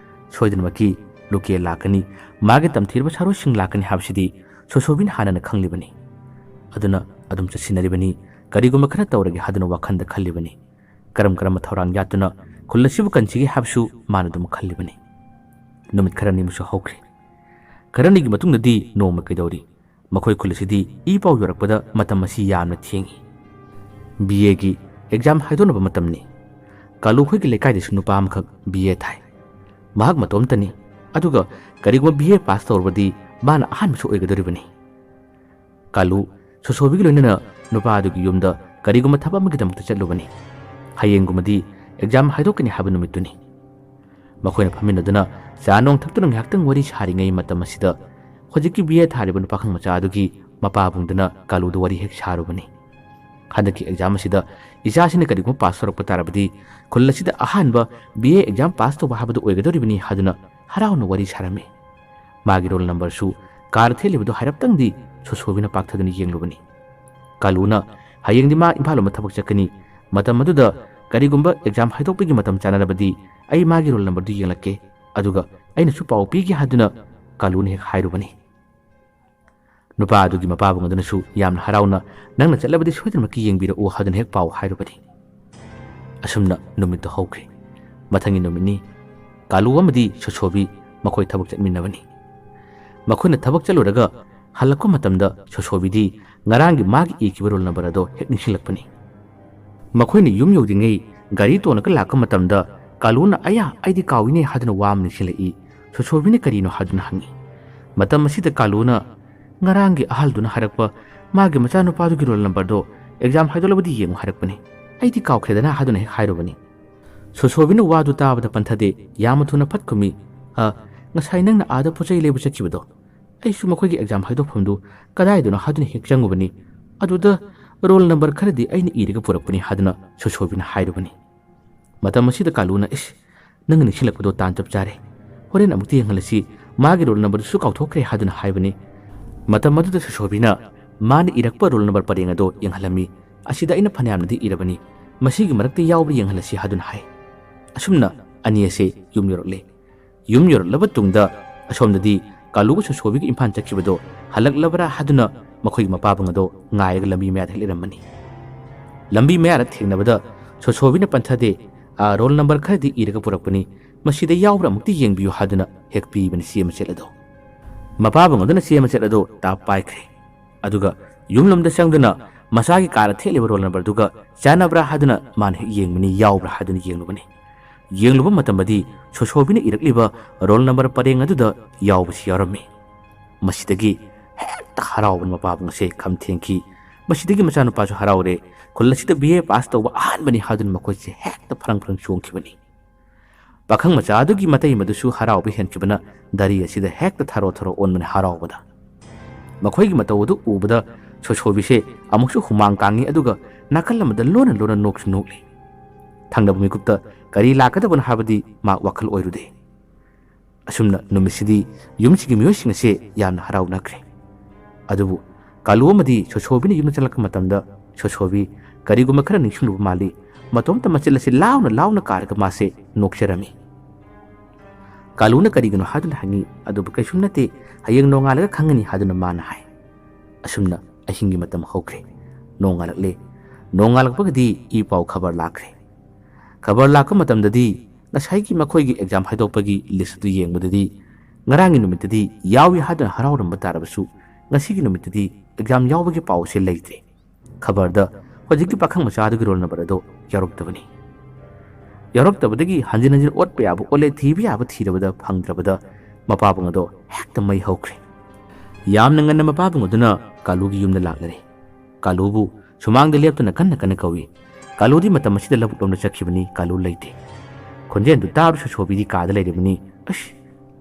ꯁꯣꯏꯗꯅꯃꯛꯀꯤ ꯂꯨꯀꯦ ꯂꯥꯛꯀꯅꯤ, ꯃꯥꯒꯤ ꯇꯝꯊꯤꯔꯕ ꯁꯥꯔꯣꯏꯁꯤꯡ ꯂꯥꯛꯀꯅꯤ ꯍꯥꯏꯕꯁꯤꯗꯤ ꯁꯣꯁꯣꯕꯤꯅ ꯍꯥꯟꯅꯅ ꯈꯪꯂꯤꯕꯅꯤ꯫ ꯑꯗꯨꯅ ꯑꯗꯨꯝ ꯆꯠꯁꯤꯟꯅꯔꯤꯕꯅꯤ, ꯀꯔꯤꯒꯨꯝꯕ ꯈꯔ ꯇꯧꯔꯒꯦ ꯍꯥꯏꯗꯨꯅ ꯋꯥꯈꯜꯗ ꯈꯜꯂꯤꯕꯅꯤ꯫ ꯀꯔꯝ ꯀꯔꯝꯕ ꯊꯧꯔꯥꯡ ꯌꯥꯠꯇꯨꯅ ꯈꯨꯜ ꯑꯁꯤꯕꯨ ꯀꯟꯁꯤꯒꯦ ꯍꯥꯏꯕꯁꯨ ꯃꯥꯅ ꯑꯗꯨꯝ ꯈꯜꯂꯤꯕꯅꯤ꯫ ꯅꯨꯃꯤꯠ ꯈꯔꯅꯤꯃꯨꯛꯁꯨ ꯍꯧꯈ꯭ꯔꯦ꯫ ꯈꯔꯅꯤꯒꯤ ꯃꯇꯨꯡꯗꯗꯤ ꯅꯣꯡꯃ ꯀꯩꯗꯧꯔꯤ, ꯃꯈꯣꯏ ꯈꯨꯜ ꯑꯁꯤꯗꯤ ꯏ ꯄꯥꯎ ꯌꯧꯔꯛꯄꯗ ꯃꯇꯝ ꯑꯁꯤ ꯌꯥꯝꯅ ꯊꯦꯡꯏ꯫ ꯕꯤ ꯑꯦꯒꯤ ꯑꯦꯛꯖꯥꯝ ꯍꯥꯏꯗꯣꯛꯅꯕ ꯃꯇꯝꯅꯤ꯫ ꯀꯥꯂꯨ ꯈꯣꯏꯒꯤ ꯂꯩꯀꯥꯏꯗꯁꯨ ꯅꯨꯄꯥ ꯑꯃꯈꯛ ꯕꯤ ꯑꯦ ꯊꯥꯏ꯫ ꯃꯍꯥꯛ ꯃꯇꯣꯝꯇꯅꯤ, ꯑꯗꯨꯒ ꯀꯔꯤꯒꯨꯝꯕ ꯕꯤ ꯑꯦ ꯄꯥꯁ ꯇꯧꯔꯕꯗꯤ ꯃꯥꯅ ꯑꯍꯥꯟꯕꯁꯨ ꯑꯣꯏꯒꯗꯧꯔꯤꯕꯅꯤ꯫ ꯀꯥꯂꯨ ꯁꯣꯁꯣꯕꯤꯒꯤ ꯂꯣꯏꯅꯅ ꯅꯨꯄꯥ ꯑꯗꯨꯒꯤ ꯌꯨꯝꯗ ꯀꯔꯤꯒꯨꯝꯕ ꯊꯕꯛ ꯑꯃꯒꯤꯗꯃꯛꯇ ꯆꯠꯂꯨꯕꯅꯤ꯫ ꯍꯌꯦꯡꯒꯨꯝꯕꯗꯤ ꯑꯦꯛꯖꯥꯝ ꯍꯥꯏꯗꯣꯛꯀꯅꯤ ꯍꯥꯏꯕ ꯅꯨꯃꯤꯠꯇꯨꯅꯤ꯫ ꯃꯈꯣꯏꯅ ꯐꯝꯃꯤꯟꯅꯗꯨꯅ ꯆꯥ ꯅꯣꯡ ꯊꯛꯇꯨꯅ ꯉꯥꯏꯍꯥꯛꯇꯪ ꯋꯥꯔꯤ ꯁꯥꯔꯤꯉꯩ ꯃꯇꯝ ꯑꯁꯤꯗ ꯍꯧꯖꯤꯛꯀꯤ ꯕꯤ ꯑꯦ ꯊꯥꯔꯤꯕ ꯅꯨꯄꯥꯈꯪ ꯃꯆꯥ ꯑꯗꯨꯒꯤ ꯃꯄꯥꯕꯨꯡꯗꯨꯅ ꯀꯥꯂꯨꯗ ꯋꯥꯔꯤ ꯍꯦꯛ ꯁꯥꯔꯨꯕꯅꯤ꯫ ꯍꯟꯗꯛꯀꯤ ꯑꯦꯛꯖꯥꯝ ꯑꯁꯤꯗ ꯏꯆꯥꯁꯤꯅ ꯀꯔꯤꯒꯨꯝꯕ ꯄꯥꯁ ꯇꯧꯔꯛꯄ ꯇꯥꯔꯕꯗꯤ ꯈꯨꯜ ꯑꯁꯤꯗ ꯑꯍꯥꯟꯕ ꯕꯤ ꯑꯦ ꯑꯦꯛꯖꯥꯝ ꯄꯥꯁ ꯇꯧꯕ ꯍꯥꯏꯕꯗꯨ ꯑꯣꯏꯒꯗꯧꯔꯤꯕꯅꯤ ꯍꯥꯏꯗꯨꯅ ꯍꯔꯥꯎꯅ ꯋꯥꯔꯤ ꯁꯥꯔꯝꯃꯤ꯫ ꯃꯥꯒꯤ ꯔꯣꯜ ꯅꯝꯕꯔꯁꯨ ꯀꯥꯔ ꯊꯦꯠꯂꯤꯕꯗꯨ ꯍꯥꯏꯔꯞꯇꯪꯗꯤ ꯁꯣꯁꯣꯕꯤꯅ ꯄꯥꯛꯊꯗꯨꯅ ꯌꯦꯡꯂꯨꯕꯅꯤ꯫ ꯀꯥꯂꯨꯅ ꯍꯌꯦꯡꯗꯤ ꯃꯥ ꯏꯝꯐꯥꯜ ꯂꯣꯝꯗ ꯊꯕꯛ ꯆꯠꯀꯅꯤ, ꯃꯇꯝ ꯑꯗꯨꯗ ꯀꯔꯤꯒꯨꯝꯕ ꯑꯦꯛꯖꯥꯝ ꯍꯥꯏꯗꯣꯛꯄꯒꯤ ꯃꯇꯝ ꯆꯥꯟꯅꯔꯕꯗꯤ ꯑꯩ ꯃꯥꯒꯤ ꯔꯣꯜ ꯅꯝꯕꯔꯗꯨ ꯌꯦꯡꯂꯛꯀꯦ, ꯑꯗꯨꯒ ꯑꯩꯅꯁꯨ ꯄꯥꯎ ꯄꯤꯒꯦ ꯍꯥꯏꯗꯨꯅ ꯀꯥꯂꯨꯅ ꯍꯦꯛ ꯍꯥꯏꯔꯨꯕꯅꯤ꯫ ꯅꯨꯄꯥ ꯑꯗꯨꯒꯤ ꯃꯄꯥꯕꯨꯡ ꯑꯗꯨꯅꯁꯨ ꯌꯥꯝꯅ ꯍꯔꯥꯎꯅ, "ꯅꯪꯅ ꯆꯠꯂꯕꯗꯤ ꯁꯣꯏꯗꯅꯃꯛꯀꯤ ꯌꯦꯡꯕꯤꯔꯛꯎ" ꯍꯥꯏꯗꯨꯅ ꯍꯦꯛ ꯄꯥꯎ ꯍꯥꯏꯔꯨꯕꯅꯤ꯫ ꯑꯁꯨꯝꯅ ꯅꯨꯃꯤꯠꯇꯨ ꯍꯧꯈ꯭ꯔꯦ꯫ ꯃꯊꯪꯒꯤ ꯅꯨꯃꯤꯠꯅꯤ꯫ ꯀꯥꯂꯨ ꯑꯃꯗꯤ ꯁꯣꯁꯣꯕꯤ ꯃꯈꯣꯏ ꯊꯕꯛ ꯆꯠꯃꯤꯟꯅꯕꯅꯤ꯫ ꯃꯈꯣꯏꯅ ꯊꯕꯛ ꯆꯠꯂꯨꯔꯒ ꯍꯜꯂꯛꯄ ꯃꯇꯝꯗ ꯁꯣꯁꯣꯕꯤꯗꯤ ꯉꯔꯥꯡꯒꯤ ꯃꯥꯒꯤ ꯏꯈꯤꯕ ꯔꯣꯜ ꯅꯝꯕꯔ ꯑꯗꯣ ꯍꯦꯛ ꯅꯤꯡꯁꯤꯡꯂꯛꯄꯅꯤ꯫ ꯃꯈꯣꯏꯅ ꯌꯨꯝ ꯌꯧꯗ꯭ꯔꯤꯉꯩ ꯒꯥꯔꯤ ꯇꯣꯡꯂꯒ ꯂꯥꯛꯄ ꯃꯇꯝꯗ ꯀꯥꯂꯨꯅ "ꯑꯌꯥ, ꯑꯩꯗꯤ ꯀꯥꯎꯏꯅꯦ" ꯍꯥꯏꯗꯨꯅ ꯋꯥ ꯑꯃ ꯅꯤꯡꯁꯤꯡꯂꯛꯏ꯫ ꯁꯣꯁꯣꯕꯤꯅ "ꯀꯔꯤꯅꯣ?" ꯍꯥꯏꯗꯨꯅ ꯍꯪꯉꯤ꯫ ꯃꯇꯝ ꯑꯁꯤꯗ ꯀꯥꯂꯨꯅ "ꯉꯔꯥꯡꯒꯤ ꯑꯍꯜꯗꯨꯅ ꯍꯥꯏꯔꯛꯄ ꯃꯥꯒꯤ ꯃꯆꯥꯅꯨꯄꯥꯗꯨꯒꯤ ꯔꯣꯜ ꯅꯝꯕꯔꯗꯣ ꯑꯦꯛꯖꯥꯝ ꯍꯥꯏꯗꯣꯛꯂꯕꯗꯤ ꯌꯦꯡꯉꯨ ꯍꯥꯏꯔꯛꯄꯅꯤ꯫ ꯑꯩꯗꯤ ꯀꯥꯎꯈ꯭ꯔꯦꯗꯅ" ꯍꯥꯏꯗꯨꯅ ꯍꯦꯛ ꯍꯥꯏꯔꯨꯕꯅꯤ꯫ ꯁꯣꯁꯣꯕꯤꯅ ꯋꯥꯗꯨ ꯇꯥꯕꯗ ꯄꯟꯊꯗꯦ, ꯌꯥꯝꯅ ꯊꯨꯅ ꯐꯠ ꯈꯨꯝꯃꯤ, "ꯑ, ꯉꯁꯥꯏ ꯅꯪꯅ ꯑꯥꯗ ꯄꯣꯠ ꯆꯩ ꯂꯩꯕ ꯆꯠꯈꯤꯕꯗꯣ, ꯑꯩꯁꯨ ꯃꯈꯣꯏꯒꯤ ꯑꯦꯛꯖꯥꯝ ꯍꯥꯏꯗꯣꯛꯐꯝꯗꯨ ꯀꯗꯥꯏꯗꯅꯣ ꯍꯥꯏꯗꯨꯅ ꯍꯦꯛ ꯆꯪꯉꯨꯕꯅꯤ꯫ ꯑꯗꯨꯗ ꯔꯣꯜ ꯅꯝꯕꯔ ꯈꯔꯗꯤ ꯑꯩꯅ ꯏꯔꯒ ꯄꯨꯔꯛꯄꯅꯤ" ꯍꯥꯏꯗꯨꯅ ꯁꯣꯁꯣꯕꯤꯅ ꯍꯥꯏꯔꯨꯕꯅꯤ꯫ ꯃꯇꯝ ꯑꯁꯤꯗ ꯀꯥꯂꯨꯅ, "ꯏꯁ, ꯅꯪꯅ ꯅꯤꯡꯁꯤꯡꯂꯛꯄꯗꯣ ꯇꯥꯟ ꯆꯞ ꯆꯥꯔꯦ꯫ ꯍꯣꯔꯦꯟ ꯑꯃꯨꯛꯇ ꯌꯦꯡꯍꯜꯂꯁꯤ, ꯃꯥꯒꯤ ꯔꯣꯜ ꯅꯝꯕꯔꯗꯨꯁꯨ ꯀꯥꯎꯊꯣꯛꯈ꯭ꯔꯦ" ꯍꯥꯏꯗꯨꯅ ꯍꯥꯏꯕꯅꯤ꯫ ꯃꯇꯝ ꯑꯗꯨꯗ ꯁꯣꯁꯣꯕꯤꯅ ꯃꯥꯅ ꯏꯔꯛꯄ ꯔꯣꯜ ꯅꯝꯕꯔ ꯄꯔꯦꯡ ꯑꯗꯣ ꯌꯦꯡꯍꯜꯂꯝꯃꯤ꯫ "ꯑꯁꯤꯗ ꯑꯩꯅ ꯐꯅꯌꯥꯝꯅꯗꯤ ꯏꯔꯕꯅꯤ, ꯃꯁꯤꯒꯤ ꯃꯔꯛꯇ ꯌꯥꯎꯕ꯭ꯔꯥ ꯌꯦꯡꯍꯜꯂꯁꯤ" ꯍꯥꯏꯗꯨꯅ ꯍꯥꯏ꯫ ꯑꯁꯨꯝꯅ ꯑꯅꯤ ꯑꯁꯦ ꯌꯨꯝ ꯌꯧꯔꯛꯂꯦ꯫ ꯌꯨꯝ ꯌꯧꯔꯛꯂꯕ ꯇꯨꯡꯗ ꯑꯁꯣꯝꯗꯗꯤ ꯀꯥꯂꯨꯒ ꯁꯣꯁꯣꯕꯤꯒ ꯏꯝꯐꯥꯜ ꯆꯠꯈꯤꯕꯗꯣ ꯍꯜꯂꯛꯂꯕ꯭ꯔꯥ ꯍꯥꯏꯗꯨꯅ ꯃꯈꯣꯏꯒꯤ ꯃꯄꯥꯕꯨꯡ ꯑꯗꯣ ꯉꯥꯏꯔꯒ ꯂꯝꯕꯤ ꯃꯌꯥꯗ ꯍꯦꯛ ꯂꯩꯔꯝꯕꯅꯤ꯫ ꯂꯝꯕꯤ ꯃꯌꯥꯗ ꯊꯦꯡꯅꯕꯗ ꯁꯣꯁꯣꯕꯤꯅ ꯄꯟꯊꯗꯦ, "ꯑꯥ, ꯔꯣꯜ ꯅꯝꯕꯔ ꯈꯔꯗꯤ ꯏꯔꯒ ꯄꯨꯔꯛꯄꯅꯤ, ꯃꯁꯤꯗ ꯌꯥꯎꯕ꯭ꯔꯥ ꯑꯃꯨꯛꯇ ꯌꯦꯡꯕꯤꯌꯨ" ꯍꯥꯏꯗꯨꯅ ꯍꯦꯛ ꯄꯤꯕꯅꯤ ꯆꯦ ꯃꯆꯦꯠ ꯑꯗꯣ꯫ ꯃꯄꯥꯕꯨꯡ ꯑꯗꯨꯅ ꯆꯦ ꯃꯆꯦꯠ ꯑꯗꯣ ꯇꯥꯞ ꯄꯥꯏꯈ꯭ꯔꯦ꯫ ꯑꯗꯨꯒ ꯌꯨꯝꯂꯣꯝꯗ ꯆꯪꯗꯨꯅ ꯃꯆꯥꯒꯤ ꯀꯥꯔꯗ ꯊꯦꯠꯂꯤꯕ ꯔꯣꯜ ꯅꯝꯕꯔꯗꯨꯒ ꯆꯥꯟꯅꯕ꯭ꯔꯥ ꯍꯥꯏꯗꯨꯅ ꯃꯥꯅ ꯍꯦꯛ ꯌꯦꯡꯕꯅꯤ, ꯌꯥꯎꯕ꯭ꯔꯥ ꯍꯥꯏꯗꯨꯅ ꯌꯦꯡꯂꯨꯕꯅꯤ꯫ ꯌꯦꯡꯂꯨꯕ ꯃꯇꯝꯗꯗꯤ ꯁꯣꯁꯣꯕꯤꯅ ꯏꯔꯛꯂꯤꯕ ꯔꯣꯜ ꯅꯝꯕꯔ ꯄꯔꯦꯡ ꯑꯗꯨꯗ ꯌꯥꯎꯕꯁꯤ ꯌꯥꯎꯔꯝꯃꯤ꯫ ꯃꯁꯤꯗꯒꯤ ꯍꯦꯛꯇ ꯍꯔꯥꯎꯕꯅ ꯃꯄꯥꯕꯨꯡ ꯑꯁꯦ ꯈꯝ ꯊꯦꯡꯈꯤ꯫ ꯃꯁꯤꯗꯒꯤ ꯃꯆꯥꯅꯨꯄꯥꯁꯨ ꯍꯔꯥꯎꯔꯦ꯫ ꯈꯨꯜ ꯑꯁꯤꯗ ꯕꯤ ꯑꯦ ꯄꯥꯁ ꯇꯧꯕ ꯑꯍꯥꯟꯕꯅꯤ ꯍꯥꯏꯗꯨꯅ ꯃꯈꯣꯏꯁꯦ ꯍꯦꯛꯇ ꯐ꯭ꯔꯪ ꯐ꯭ꯔꯪ ꯆꯣꯡꯈꯤꯕꯅꯤ꯫ ꯄꯥꯈꯪ ꯃꯆꯥ ꯑꯗꯨꯒꯤ ꯃꯇꯩ ꯃꯗꯨꯁꯨ ꯍꯔꯥꯎꯕ ꯍꯦꯟꯈꯤꯕꯅ ꯗꯥꯔꯤ ꯑꯁꯤꯗ ꯍꯦꯛꯇ ꯊꯔꯣ ꯊꯔꯣ ꯑꯣꯟꯕꯅꯤ ꯍꯔꯥꯎꯕꯗ꯫ ꯃꯈꯣꯏꯒꯤ ꯃꯇꯧ ꯑꯗꯨ ꯎꯕꯗ ꯁꯣꯁꯣꯕꯤꯁꯦ ꯑꯃꯨꯛꯁꯨ ꯍꯨꯃꯥꯡ ꯀꯥꯡꯉꯤ, ꯑꯗꯨꯒ ꯅꯥꯀꯜ ꯑꯃꯗ ꯂꯣꯟꯅ ꯂꯣꯟꯅ ꯅꯣꯛꯁꯨ ꯅꯣꯛꯂꯤ꯫ ꯊꯪꯅꯕ ꯃꯤꯀꯨꯞꯇ ꯀꯔꯤ ꯂꯥꯛꯀꯗꯕꯅꯣ ꯍꯥꯏꯕꯗꯤ ꯃꯥ ꯋꯥꯈꯜ ꯑꯣꯏꯔꯨꯗꯦ꯫ ꯑꯁꯨꯝꯅ ꯅꯨꯃꯤꯠꯁꯤꯗꯤ ꯌꯨꯝꯁꯤꯒꯤ ꯃꯤꯑꯣꯏꯁꯤꯡ ꯑꯁꯦ ꯌꯥꯝꯅ ꯍꯔꯥꯎꯅꯈ꯭ꯔꯦ꯫ ꯑꯗꯨꯕꯨ ꯀꯥꯂꯨ ꯑꯃꯗꯤ ꯁꯣꯁꯣꯕꯤꯅ ꯌꯨꯝꯗ ꯆꯪꯂꯛꯄ ꯃꯇꯝꯗ ꯁꯣꯁꯣꯕꯤ ꯀꯔꯤꯒꯨꯝꯕ ꯈꯔ ꯅꯤꯡꯁꯤꯡꯂꯨꯕ ꯃꯥꯜꯂꯤ꯫ ꯃꯇꯣꯝꯇ ꯃꯆꯤꯟ ꯑꯁꯤ ꯂꯥꯎꯅ ꯂꯥꯎꯅ ꯀꯥꯔꯒ ꯃꯥꯁꯦ ꯅꯣꯛꯆꯔꯝꯃꯤ꯫ ꯀꯥꯂꯨꯅ ꯀꯔꯤꯒꯤꯅꯣ ꯍꯥꯏꯗꯨꯅ ꯍꯪꯉꯤ꯫ "ꯑꯗꯨꯕꯨ ꯀꯩꯁꯨꯝ ꯅꯠꯇꯦ, ꯍꯌꯦꯡ ꯅꯣꯡꯉꯥꯜꯂꯒ ꯈꯪꯒꯅꯤ" ꯍꯥꯏꯗꯨꯅ ꯃꯥꯅ ꯍꯥꯏ꯫ ꯑꯁꯨꯝꯅ ꯑꯍꯤꯡꯒꯤ ꯃꯇꯝ ꯍꯧꯈ꯭ꯔꯦ꯫ ꯅꯣꯡꯉꯥꯜꯂꯛꯂꯦ꯫ ꯅꯣꯡꯉꯥꯜꯂꯛꯄꯒꯗꯤ ꯏ ꯄꯥꯎ ꯈꯕꯔ ꯂꯥꯛꯈ꯭ꯔꯦ꯫ ꯈꯕꯔ ꯂꯥꯛꯄ ꯃꯇꯝꯗꯗꯤ ꯉꯁꯥꯏꯒꯤ ꯃꯈꯣꯏꯒꯤ ꯑꯦꯛꯖꯥꯝ ꯍꯥꯏꯗꯣꯛꯄꯒꯤ ꯂꯤꯁ ꯑꯗꯨ ꯌꯦꯡꯕꯗꯗꯤ ꯉꯔꯥꯡꯒꯤ ꯅꯨꯃꯤꯠꯇꯗꯤ ꯌꯥꯎꯏ ꯍꯥꯏꯗꯨꯅ ꯍꯔꯥꯎꯔꯝꯕ ꯇꯥꯔꯕꯁꯨ ꯉꯁꯤꯒꯤ ꯅꯨꯃꯤꯠꯇꯗꯤ ꯑꯦꯛꯖꯥꯝ ꯌꯥꯎꯕꯒꯤ ꯄꯥꯎ ꯑꯁꯤ ꯂꯩꯇ꯭ꯔꯦ꯫ ꯈꯕꯔꯗ ꯍꯧꯖꯤꯛꯀꯤ ꯄꯥꯈꯪ ꯃꯆꯥ ꯑꯗꯨꯒꯤ ꯔꯣꯜ ꯅꯝꯕꯔ ꯑꯗꯣ ꯌꯥꯎꯔꯛꯇꯕꯅꯤ꯫ ꯌꯥꯎꯔꯛꯇꯕꯗꯒꯤ ꯍꯟꯖꯤꯟ ꯍꯟꯖꯤꯟ ꯑꯣꯠꯄ ꯌꯥꯕ ꯑꯣꯠꯂꯦ, ꯊꯤꯕ ꯌꯥꯕ ꯊꯤꯔꯕꯗ ꯐꯪꯗ꯭ꯔꯕꯗ ꯃꯄꯥꯕꯨꯡ ꯑꯗꯣ ꯍꯦꯛꯇ ꯃꯩ ꯍꯧꯈ꯭ꯔꯦ꯫ ꯌꯥꯝꯅ ꯉꯟꯅ ꯃꯄꯥꯕꯨꯡ ꯑꯗꯨꯅ ꯀꯥꯂꯨꯒꯤ ꯌꯨꯝꯗ ꯂꯥꯛꯂꯔꯦ꯫ ꯀꯥꯂꯨꯕꯨ ꯁꯨꯃꯥꯡꯗ ꯂꯦꯞꯇꯨꯅ ꯀꯟꯅ ꯀꯟꯅ ꯀꯧꯏ꯫ ꯀꯥꯂꯨꯗꯤ ꯃꯇꯝ ꯑꯁꯤꯗ ꯂꯧꯕꯨꯛ ꯂꯣꯝꯗ ꯆꯠꯈꯤꯕꯅꯤ, ꯀꯥꯂꯨ ꯂꯩꯇꯦ꯫ ꯈꯣꯟꯖꯦꯜꯗꯨ ꯇꯥꯕꯗ ꯁꯣꯁꯣꯕꯤꯗꯤ ꯀꯥꯗ ꯂꯩꯔꯤꯕꯅꯤ꯫ "ꯑꯁ,